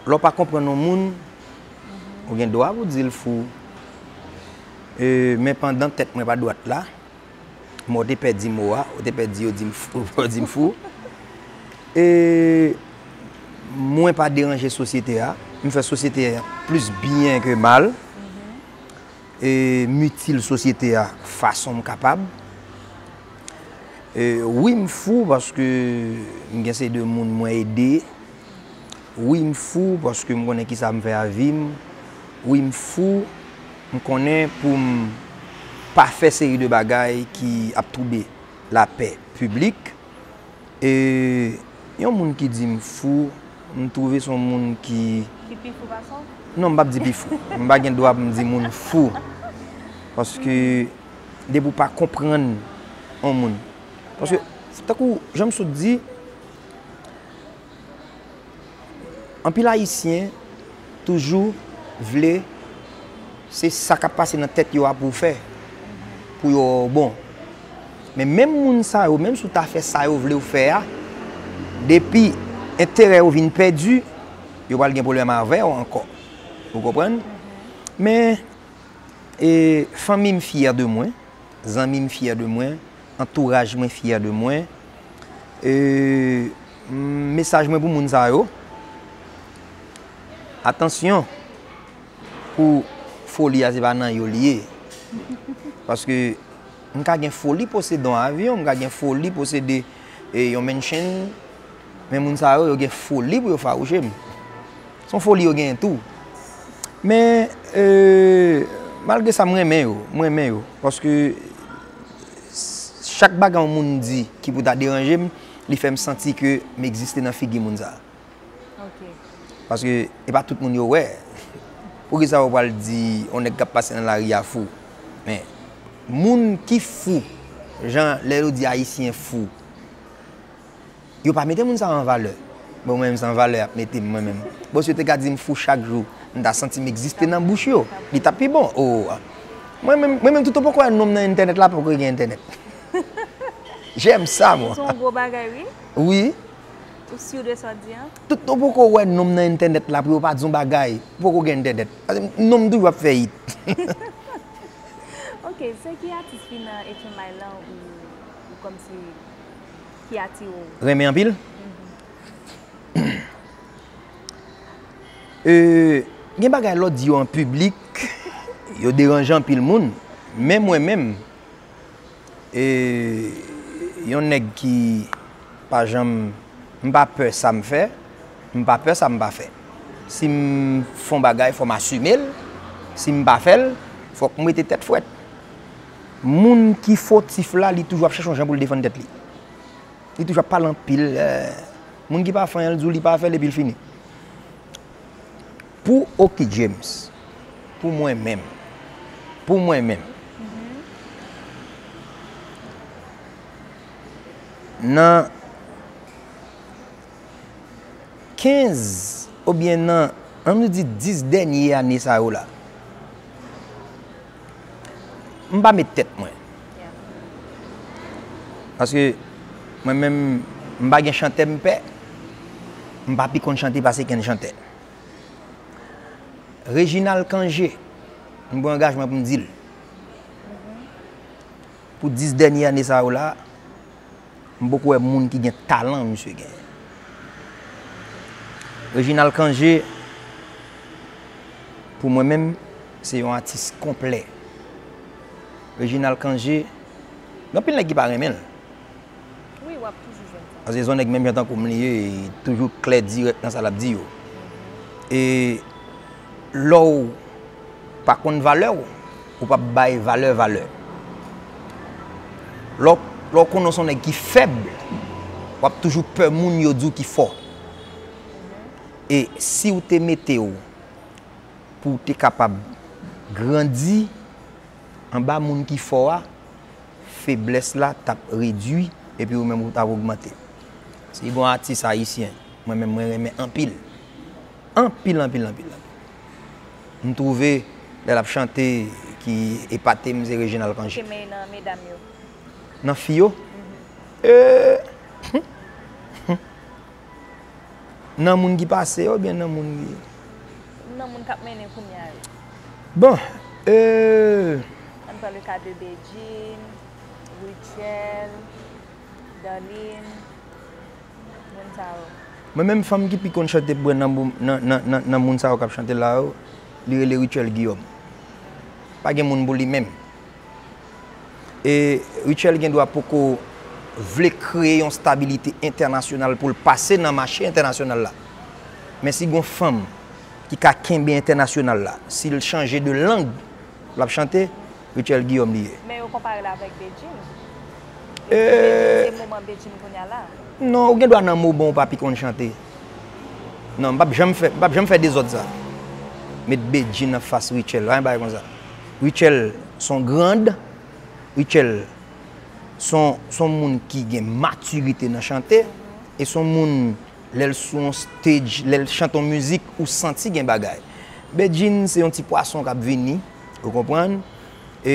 lè w pa konprann yon moun, ou gen dwa pou di l fou. E, men pandan tèt mwen pa dwat la, men w te pè di mo a, w te pè di yo di m fou, yo di m fou. E mwen pa deranje sosyete a, m fè sosyete a plis byen ke mal. E m itil sosyete a fason m kapab. E wi, m fou paske m gen seri de moun mwen ede. Wi, m fou paske m konnen kisa m fè a vi m. Wi, m fou, m konnen pou m pa fè seri de bagay ki ap twoube lapè piblik. E yon moun ki di m fou, m twouve se yon moun ki... Ki pi fou pase w? Non, m p ap di pi fou. M pa gen dwa pou m di moun fou. Paske depi w pa konprann yon moun. Paske, tankou jan m sot di, anpil Ayisyen toujou vle se sa k ap pase nan tèt yo a pou w fè, pou yo wè w bon. Men menm moun sa yo, menm si w ta fè sa yo vle w fè a, depi enterè yo vin pèdi, yo pral gen pwoblèm avè w ankò. Ou konprann? Men, e, fanmi m fyè de mwen, zanmi m fyè de mwen, antouraj mwen fyè de mwen. E, m, mesaj mwen pou moun sa yo, atansyon, pou foli a, se pa nan yo li ye. Paske m ka gen foli posede yon avyon, m ka gen foli posede, e, yon mansion, men moun sa yo, yo gen foli pou yo fawouche m. Se yon foli yo genyen tou. Men, e, malgre sa, m renmen yo, m renmen yo. Paske chak bagay yon moun di ki pou ta deranje m, li fè m santi ke m egziste nan figi moun sa a. Ok. Paske e pa tout moun yo wè. Poukisa ou pral di yon nèg k ap pase nan lari a fou? Men, moun ki fou, jan lè yo di Ayisyen fou, yo pa mete moun sa an valè. Bon, mwen menm, se an valè y ap mete m, mwen menm. Bon, si yo te ka di m fou chak jou, m ta santi m egziste nan bouch yo. Li t ap pi bon. Oh, mwen menm, mwen menm, tout ou poko wè non m nan entènèt la, poko gen entènèt. J'aime ça, moi. Se yon gwo bagay, wi. Wi. Ou si de sa w di an? Tout ou poko wè non m nan entènèt la pou yo pa di yon bagay. Ou poko gen entènèt. Paske non m toujou ap fè hit. Ok, se ki atis ki nan H M I lan ou, ou kòmsi ki atire w? Renmen anpil? Euh, gen bagay lè w di yo an piblik, yo deranje anpil moun. Men mwen menm, e, yon nèg ki pa janm, m pa pè sa m fè, m pa pè sa m pa fè. Si m fè yon bagay, fò m asime l. Si m pa fè l, fòk m rete tèt frèt. Moun ki fotif la, li toujou ap chèche yon jan pou l defann tèt li. Li toujou ap pale anpil. Eh, moun ki pa fè anyen, l di w li pa fè l epi l fini. Pou Oky James, pou mwen menm, pou mwen menm, nan kenz oubyen nan, ann nou di dis dènye ane sa yo la, m pa met tèt mwen. Paske mwen menm, m pa gen chantè m pè, m pa pi konn chante pase kenn chantè. Reginald Cangé, m pran angajman pou m di l. Pou dis dènye ane sa yo la, m poko wè moun ki gen talan misye gen. Reginald Cangé, pou mwen menm, se yon atis konplè. Reginald Cangé, gen anpil nèg ki pa renmen l. Wi, w ap toujou jwenn sa. Paske se yon nèg menm jan tankou m li ye, li toujou klè, dirèk nan sa l ap di yo. E lè w pa konn valè w, ou p ap bay valè valè. Lè w, lè w konnen w se yon nèg ki fèb, w ap toujou pè moun yo di w ki fò. E si w te mete w pou w te kapab grandi anba moun ki fò a, feblès la t ap redui, epi ou menm ou t ap ogmante. Si gen yon atis ayisyen, mwen menm mwen renmen anpil. Anpil, anpil, anpil, anpil. M twouve lè l ap chante ki epate m, se Reginald Cangé. Ki meyè nan medam yo? Nan fi yo? Eh, nan moun ki pase yo oubyen nan moun ki... Nan moun k ap mennen kounye a yo. Bon, euh, ann pran le ka de Bedjine, Rutshelle, Darline, moun sa yo. Mwen menm fanm ki pi konn chante pou mwen nan, nan, nan, nan, nan moun sa yo k ap chante la yo, li rele Rutshelle Guillaume. Pa gen moun pou li menm. E Rutshelle gendwa poko vle kreye yon stabilite entènasyonal pou l pase nan mache entènasyonal la. Men si gon fanm ki ka kenbe entènasyonal la, si l chanje de lang l ap chante, Rutshelle Guillaume li ye. Men yo konpare l avèk Bedjine. Epi Bedjine, se moman Bedjine kounye a la. Non, ou gendwa nan moman ou pa pi konn chante. Non, m p ap janm fè, m p ap janm fè dezòd sa. Met Bedjine anfas Rutshelle, pa gen bagay konsa. Rutshelle se yon grand, Rutshelle se yon, se yon moun ki gen matirite nan chante, e se yon moun, lè l sou yon stage, lè l chante yon mizik, ou santi gen bagay. Bedjine se yon ti pwason k ap vini, ou konprann? E,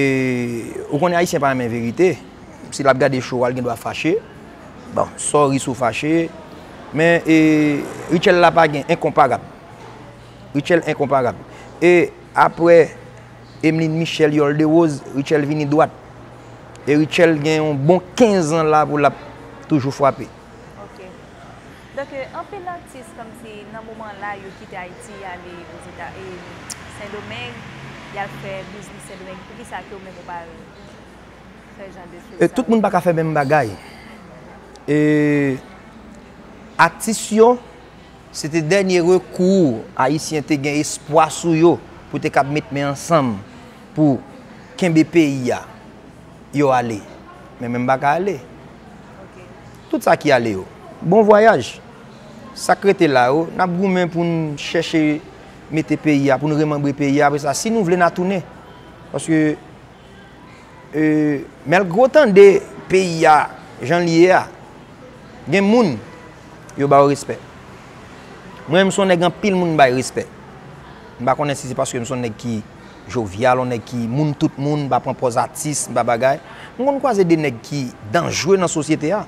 ou konnen Ayisyen pa renmen verite. Si l ap gade show a, l gendwa fache. Bon, sorry si w fache. Men, e, Rutshelle la pa gen, enkonparab. Rutshelle enkonparab. E apre Emeline Michel, Yòl Derose, Rutshelle vini dwat. E Rutshelle gen yon bon kenz an la pou l ap toujou frape. Ok. Donk, euh, anpil atis kòmsi nan moman la, yo kite Ayiti, y ale Ozeta-, e, Sendomeng, y al fè biznis Sendomeng. Poukisa ke ou menm ou pa fè jan de shoz sa? E tout moun pa ka fè menm bagay. E atis yo, se te dènye rekou Ayisyen te gen espwa sou yo pou te kab met men ansanm pou kenbe peyi a. Yo ale. Men mwen m pa ka ale. Ok. Tout sa ki ale yo, bon vwayaj. Sa k rete la yo, n ap goumen pou n chèche mete peyi a, pou n remanbre peyi a. Apre sa, si nou vle, n a tounen. Paske, e, malgre w tande peyi a, jan l ye a, gen moun, yo ba yo respè. Mwen menm, m se yon nèg anpil moun bay respè. M pa konnen si se paske m se yon nèg ki jovyal, yon nèg ki moun tout moun, m pa pran pòz atis, m pa bagay. M konn kwaze de nèg ki danjre nan sosyete a.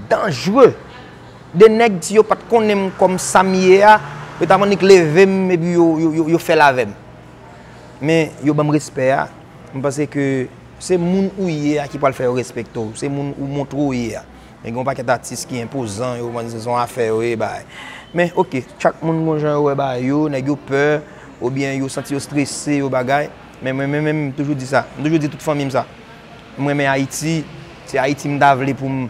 Danjre. De nèg, si yo pa t konnen m kòm sa m ye a, yo t ap annik leve m epi yo, yo, yo, yo fè l avè m. Men, yo ban m respè a. M panse ke se moun ou ye a ki pral fè yo respekte w. Se moun ou montre w ye a. Men gen yon pakèt atis ki enpozan, yo panse se yon afè yo ye, bay. Men, oke, chak moun gon jan yo wè bagay yo, nèg yo pè, oubyen yo santi yo strese, yo bagay. Men mwen, mwen menm, m toujou di sa. M toujou di tout fanmi m sa. M renmen Ayiti. Se Ayiti m ta vle pou m,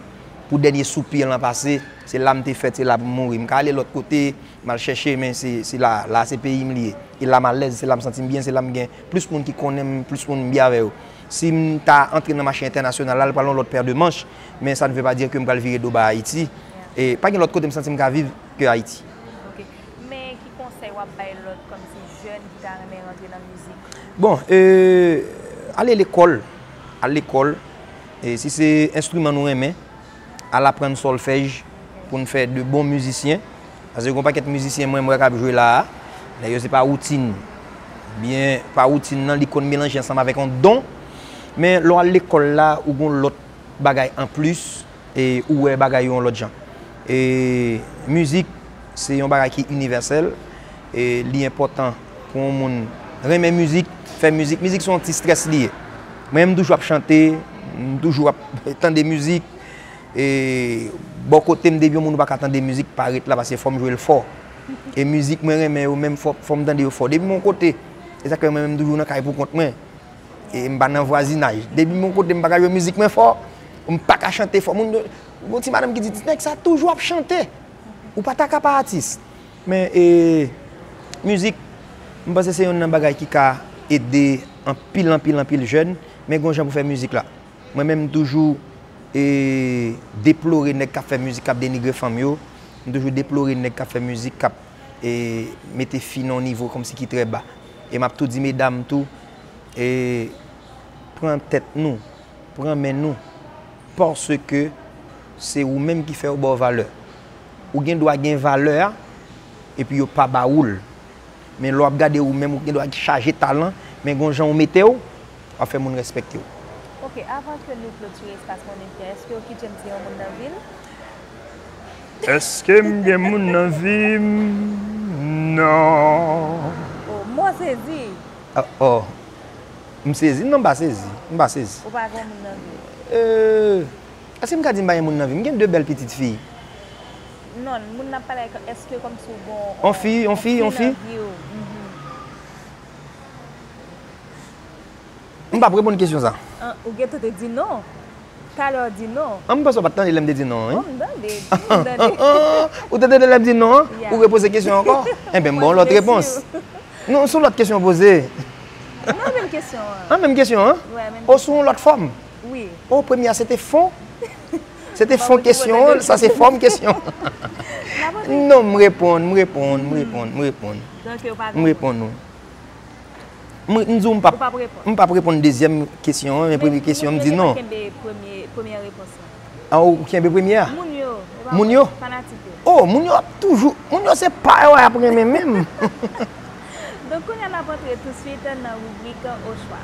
pou dènye soupi an pase. Se la m te fèt, se la pou m mouri. M ka ale lòt kote, m al chèche, men se, se la, la se peyi m li ye. E la m alèz, se la m santi m byen, se la m gen plis moun ki konnen m, plis moun m byen avè yo. Si m ta antre nan mache entènasyonal la, l pral yon lòt pè de manch, men sa ne veut pas dire ke m pral vire do ba Ayiti. E pa gen lòt kote m santi m ka viv ke Ayiti. Ok. Men ki konsèy w ap bay lòt kòmsi jèn ki ta renmen rantre nan mizik? Bon, e, ale lekòl. Al lekòl. E si se enstriman nou renmen, al aprann sòlfèj pou n fè de bon mizisyen. Paske gen yon pakèt mizisyen mwen, m wè k ap jwe la a, nèg yo se pa woutin. Byen, pa woutin nan, li konn melanje ansanm avèk yon don. Men lè w al lekòl la, ou gon lòt bagay anplis, e ou wè bagay yo yon lòt jan. E mizik, se yon bagay ki inivèsèl, e li enpòtan pou yon moun renmen mizik, fè mizik. Mizik se yon ti strès li ye. Mwen, m toujou ap chante, m toujou ap tande mizik. E bò kote m, depi yon moun ou pa ka tande mizik, pa ret la, paske fò m jwe l fò. E mizik mwen renmen yo menm, fò, fò m tande yo fò. Depi m yon kote, e sa k fè mwen menm m toujou nan kay pou kont mwen. E m pa nan vwazinaj. Depi m yon kote, m pa ka jwe mizik mwen fò, m pa ka chante fò. Moun yo, gon ti madanm ki di, "Ti nèg sa toujou ap chante." Ou pa ta ka pa atis. Men, e, mizik, m panse se youn nan bagay ki ka ede anpil, anpil, anpil jèn, men gon jan pou fè mizik la. Mwen menm, m toujou, e, deplore nèg k ap fè mizik, k ap denigre fanm yo. M toujou deplore nèg k ap fè mizik, k ap, e, mete fi nan yon nivo kòmsi ki trè ba. E m ap tou di medam tou, e, pran tèt nou, pran men nou, paske se ou menm ki fè yo ba w valè. Ou gen dwa gen valè a, epi yo pa ba ou l. Men lè w ap gade ou menm, ou gen dwa chaje talan, men gon jan ou mete w, w ap fè moun respekte w. Ok, avan ke nou klotire Espas Monnen Fè, èske Oky James gen yon moun nan vi l? Èske m gen moun nan vi m? Non. Oh, mwen sezi. Ah, oh. M sezi? Non, m pa sezi. M pa sezi. Ou pa gen moun nan vi w? Euh, èske m ka di m pa gen moun nan vi m? M gen de bèl pitit fi. Non, moun n ap pale avèk, èske kòmsi w gen yon fi, yon fi, yon fi nan vi w? Mhm. M p ap reponn kesyon sa. An, ou gentan te di non. Talè w di non. An, m panse w pa t tande lè m te di non, wi. Oh, m tande, m tande. Ou te tande lè m di non an? Ya. Ou repoze kesyon an ankò? Enben, m ba w yon lòt repons. Non, se yon lòt kesyon w poze. Non, menm kesyon an. An, menm kesyon an? Wi, menm kesyon. O, sou yon lòt fòm? Wi. O, premye a, se te fon? Se te fon kesyon an, sa se fòm kesyon. Non, m reponn, m reponn, m reponn, m reponn. Donk, yo pa reponn. M reponn ou. M, m di w m p ap, m p ap reponn dezyèm kesyon an, men premye kesyon an, m di non. Men, men kenbe premye, premye repons lan. Ah, ou kenbe premye a? Moun yo, yo pa reponn. Moun yo? Fanatik yo. Oh, moun yo ap toujou, moun yo se pa yo y ap renmen menm. Donk, kounye a n ap antre touswit nan ribrik Ochwa.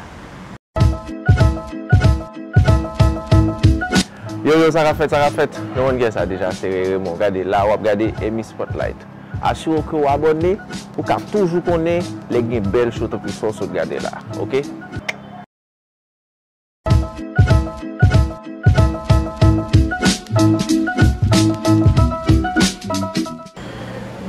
Yo, yo, sa k ap fèt, sa k ap fèt? Nou konn kiyès sa deja, se Ray Raymond. Gade, la w ap gade Emi Spotlight. Asire w ke w abòne, ou ka toujou konnen lè gen bèl show tankou sa w sot gade la, oke?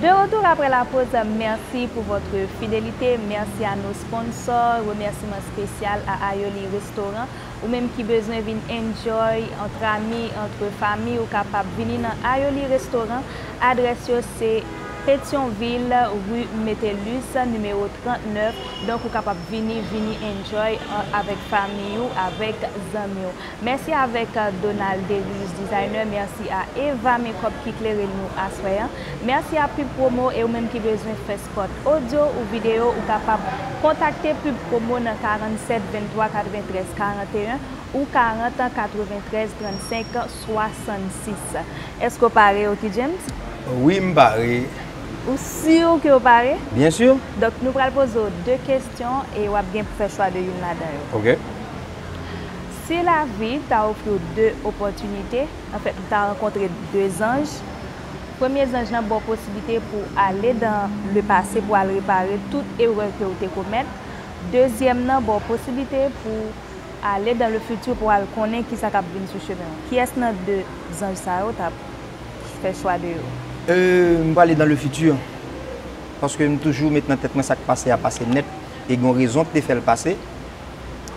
De retour après la pause, merci pour votre fidélité, merci à nos sponsors, remerciement spécial à Ayoli Restaurant. Ou menm ki bezwen vin enjoy entre amis, entre famille, ou kapab vini nan Ayoli Restaurant. Adrès yo se Petyonvil, ri Metellus, nimewo trannèf. Donk, ou kapab vini, vini enjoy, euh, avèk fanmi w, avèk zanmi w. Mèsi avèk, euh, Donald Darius Designer, mèsi a Eva Makeup ki klere nou aswè an. Mèsi a Pub Promo, e ou menm ki bezwen fè spot audio ou videyo, ou kapab kontakte Pub Promo nan karanntsèt venntwa katreventrèz karanteyen ou karant katreventrèz trannsenk swasannsis. Èske w pare, Oky James? Wi, m pare. Ou si ke w pare? Byen si. Donk, nou pral poze w de kesyon e w ap gen pou fè chwa de youn ladan yo. Ok. Si lavi ta ofri w de opòtinite, anfèt, ou ta rankontre de zanj, premye zanj lan ba w posiblite pou w ale dan le pase pou al repare tout erè ke w te komèt. Dezyèm nan ba w posiblite pou w ale dan le futur pou w al konnen kisa k ap vin sou chemen w. Kiyès nan de zanj sa yo t ap fè chwa de yo? Euh, m prale dan le futur. Paske m toujou met nan tèt mwen sa k pase a pase nèt. E gen yon rezon ki te fè l pase.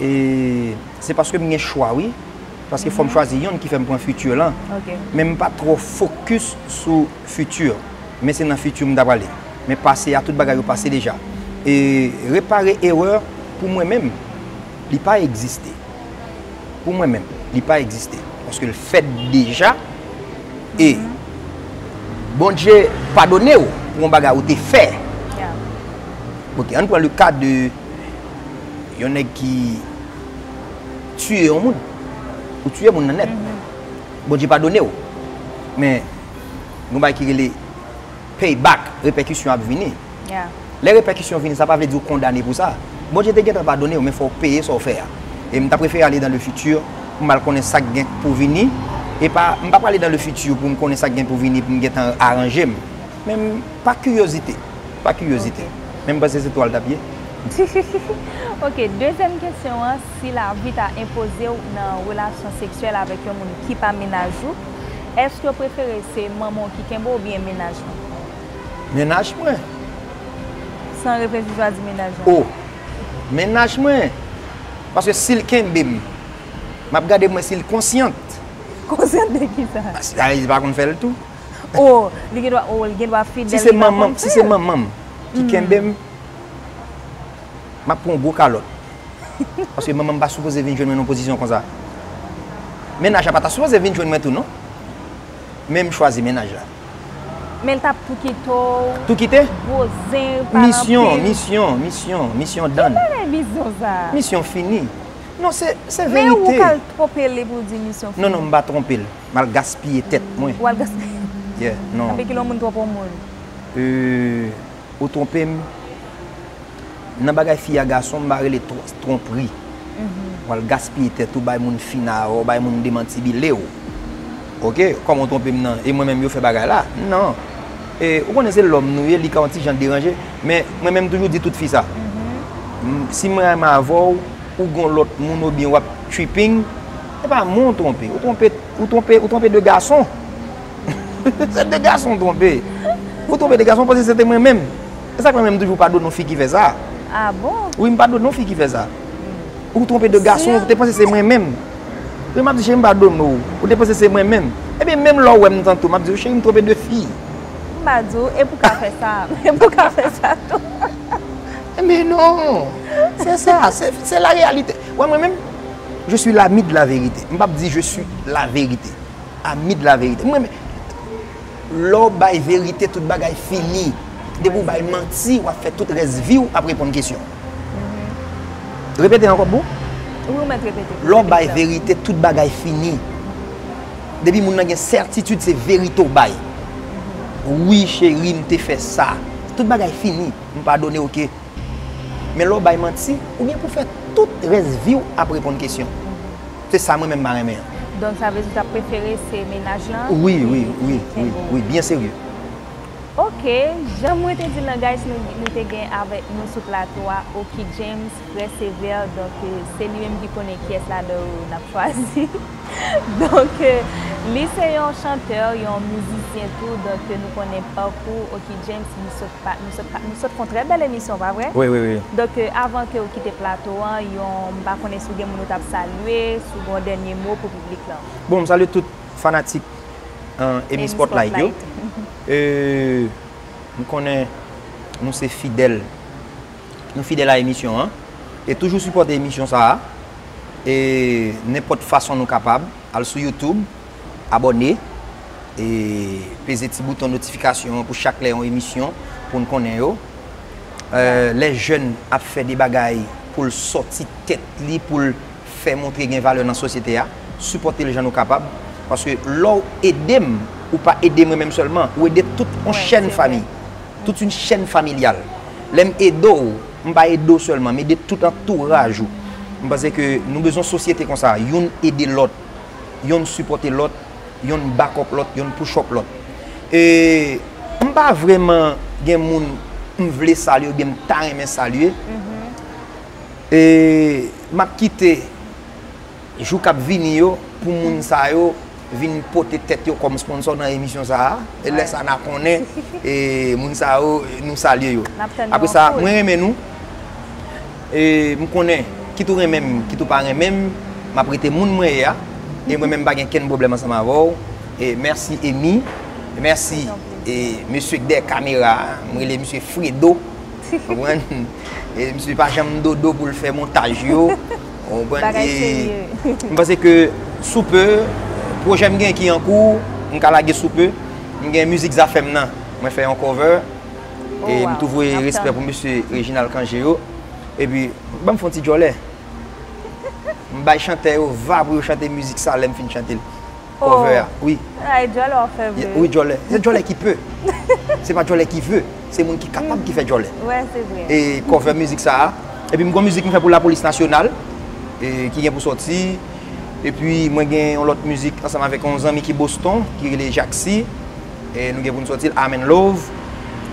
E se paske m gen chwa, wi. Paske fò m chwazi yonn ki fè m pran futur lan. Ok. Men m pa twò fokis sou futur. Men se nan futur m ta prale. Men pase a, tout bagay yo pase deja. E repare erè, pou mwen menm, li pa egziste. Pou mwen menm, li pa egziste. Paske l fèt deja. E Bondye padone w pou yon bagay ou te fè. Yeah. Ok, ann pran le ka de yon nèg ki tiye yon moun. Ou tiye moun nan nèt. Bondye padone w. Men, yon bagay ki rele payback, repèkisyon ap vini. Yeah. Lè repèkisyon vini, sa pa vle di ou kondane pou sa. Bondye te gentan padone w, men fò w peye sa w fè a. E m ta prefere ale dan le futur, pou m al konnen sa k gen pou vini. E pa, m pa prale dan le futur pou m konnen sa k gen pou vini, pou m gentan aranje m. Men m pa kiryozite. Pa kiryozite. Ok. Men m panse se twal t ap ye. Ok, dezyèm kesyon an, si lavi ta enpoze w nan relasyon seksyèl avèk yon moun ki pa mennaj ou, èske w prefere se manman w ki kenbe w oubyen mennaj lan? Mennaj mwen. San reflechi, chwazi mennaj lan. O, mennaj mwen. Paske si l kenbe m, m ap gade mwen si l konsyant. Konsyant de kisa? Sa vle di pa konn fè l tou. O, li gen dwa, o, li gen dwa fidèl, Si se li pa manman, konn si fè se l. Manman m ki kenbe m, m ap pran yon gwo kalòt. Paske manman m pa sipoze vin jwenn mwen nan pozisyon konsa. Mennaj la pa ta sipoze vin jwenn mwen tou non. Men m chwazi mennaj la. Men l t ap tou kite w. Tou kite? Gwo zen, pale Misyon, anpil. Misyon, misyon, misyon Ki done. Bagay bizon sa. Misyon fini. Non, se se Men ou verite. Ka l twonpe li pou di misyon fini. Non, non, m pa twonpe l. M al gaspiye tèt mwen. Ou al gaspiye. Yeah, non. Anpil kilò moun twonpe yon moun. Euh, ou twonpe m. Nan bagay fi a gason, m pa rele tw- twonpri. Ou al gaspiye tèt ou, bay moun fina, ou bay moun demantibile w. Ok, kòman w twonpe m nan? E mwen menm yo fè bagay la? Non. E ou konnen se lòm nou ye, li ka yon ti jan deranje, men mwen menm toujou di tout fi sa. M- Si mwen renmen avè w, ou gon lòt moun oubyen w ap tripping, se pa mwen w twonpe. Ou twonpe, ou twonpe, ou twonpe de gason. Se de gason w twonpe. Ou twonpe de gason, w panse se te mwen menm. E sa k fè mwen menm toujou padone yon fi ki fè sa. Ah bon? Wi, m padone yon fi ki fè sa. Ou twonpe de gason, ou te panse se mwen menm. Wi, m ap di, cheri, m padone w. Ou te panse se mwen menm. Ebyen, menm lè w wè m nan tou, m ap di w, cheri, m twonpe de fi. M pa di w, e pou ka fè sa. E pou ka fè sa tou. Men non, se sa, se se la réalité. Wè mwen menm, je suis l'ami de la vérité. M p ap di je suis la vérité. Ami de la vérité. Mwen menm, lè w bay verite, tout bagay fini. Depi w bay manti, w ap fè tout rès vi w ap reponn kesyon. Repete ankò pou. Wi, ou mèt repete. Lè w bay verite, tout bagay fini. Depi moun nan gen sètitid, se verite w bay. Wi, cheri, m te fè sa. Tout bagay fini. M padone, oke. Men lè w bay manti, ou gen pou fè tout rès vi w ap reponn kesyon. Se sa mwen menm m pa renmen an. Donk, sa vle di w t ap prefere se mennaj lan Wi, ki- wi, wi, ki wi, kenbe w. Wi, byen serye. Ok, jan mwen te di l lan, guys, nou, nou te gen avèk nou sou plato a Oky James, frè Sevè, donk, euh, se li menm ki konnen kiyès ladan yo n ap chwazi. Donk, euh, li se yon chantè, yon mizisyen tou, donk, euh, nou konnen pakou Oky James, nou sot pa, nou sot pa, nou sot fè yon trè bèl emisyon, pa vre? Wi, wi, wi. Donk, euh, avan ke w kite plato an, yon, m pa konnen si w gen moun ou t ap salye, si w gen yon dènye mo pou piblik lan. Bon, m salye tout fanatik, euh, Emi Spotlight yo. Euh, M konnen nou se fidèl. Nou fidèl a emisyon an. E toujou sipòte emisyon sa a. E nenpòt fason nou kapab, al sou YouTube, abòne, e peze ti bouton notifikasyon an pou chak lè yon emisyon pou n konnen yo. Euh, lè jèn ap fè de bagay pou l sòti tèt li, pou l fè montre gen valè nan sosyete a, sipòte l jan nou kapab. Paske lè w ede m, ou pa ede mwen menm sèlman, ou ede tout yon chèn fanmi, tout yon chèn familyal. Lè m ede w, m pa ede w sèlman, m ede tout antouraj ou. M panse ke nou bezwen sosyete konsa, youn ede lòt, youn sipòte lòt, youn back up lòt, youn push up lòt. E m pa vrèman gen moun m vle salye oubyen m ta renmen salye. E m ap kite jou k ap vini yo pou moun sa yo vin pote tèt yo kòm sponsor nan emisyon sa a. E lè sa n a konnen, e moun sa yo, nou salye yo. Apre sa, mwen renmen nou. E m konnen, kit ou renmen m, kit ou pa renmen m, m ap rete moun mwen ye a. E mwen menm, m pa gen kenn pwoblèm ansanm avè w. E mèsi, Emi. Mèsi, e mesye k dèyè kamera a. M rele misye Fredo. Konprann? E misye pa janm dodo pou l fè montaj yo. Konprann? E m panse ke sou pe, pwojè m gen ki an kou, m ka lage sou pe. M gen mizik Zafèm nan, mwen fè yon cover. E m tou voye respè pou mesye Reginald Cangé yo. Epi, ban m fè yon ti djòlè. M bay chantè yo va pou yo chante mizik sa lè m fin chante l. Cover a, wi. Ay, djòlè w ap fè vre. Wi, djòlè. Se djòlè ki pe. Se pa djòlè ki ve. Se moun ki kapab ki fè djòlè. Wè, se vre. E cover mizik sa a. Epi m gon mizik m fè pou Lapolis Nasyonal, e, ki gen pou sòti. Epi mwen gen yon lòt mizik ansanm avèk yon zanmi ki Boston, ki rele Jaxi. E nou gen pou n sòti l, I'm in Love.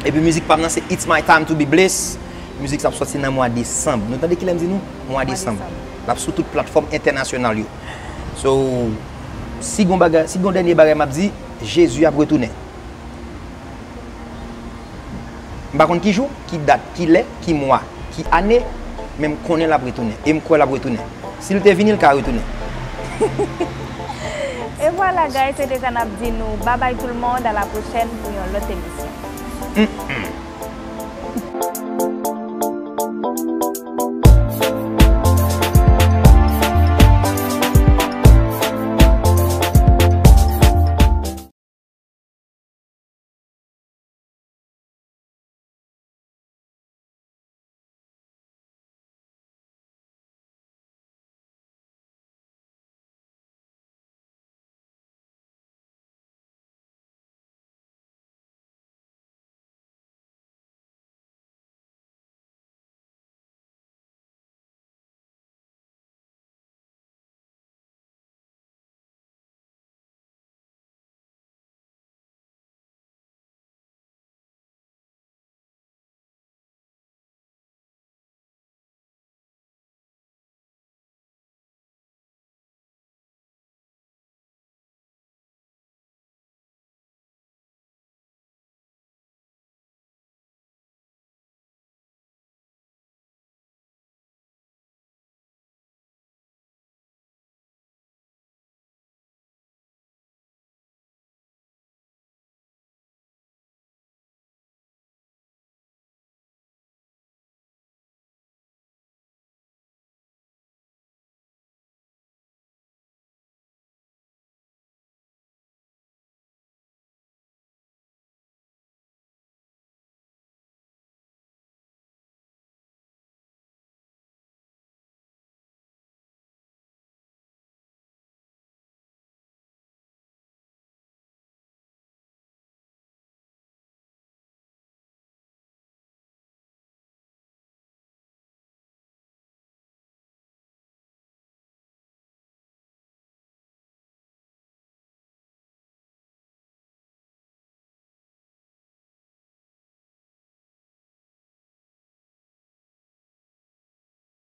Epi mizik pa m nan se It's My Time to Be Blessed. Mizik sa ap sòti nan mwa desanm. Nou tande kilè m di nou? Mwa desanm. L ap sou tout platfòm entènasyonal yo. So, si gon bagay, si gon dènye bagay m ap di, Jezi ap retounen. M pa konn ki jou, ki dat, ki lè, ki mwa, ki ane, men m konnen l ap retounen. E m kwè l ap retounen. Si l te vini, l ka retounen. E vwala, guys, se te sa n ap di nou. Babay tout le monde, à la prochaine pou yon lòt emisyon. Mm, mm.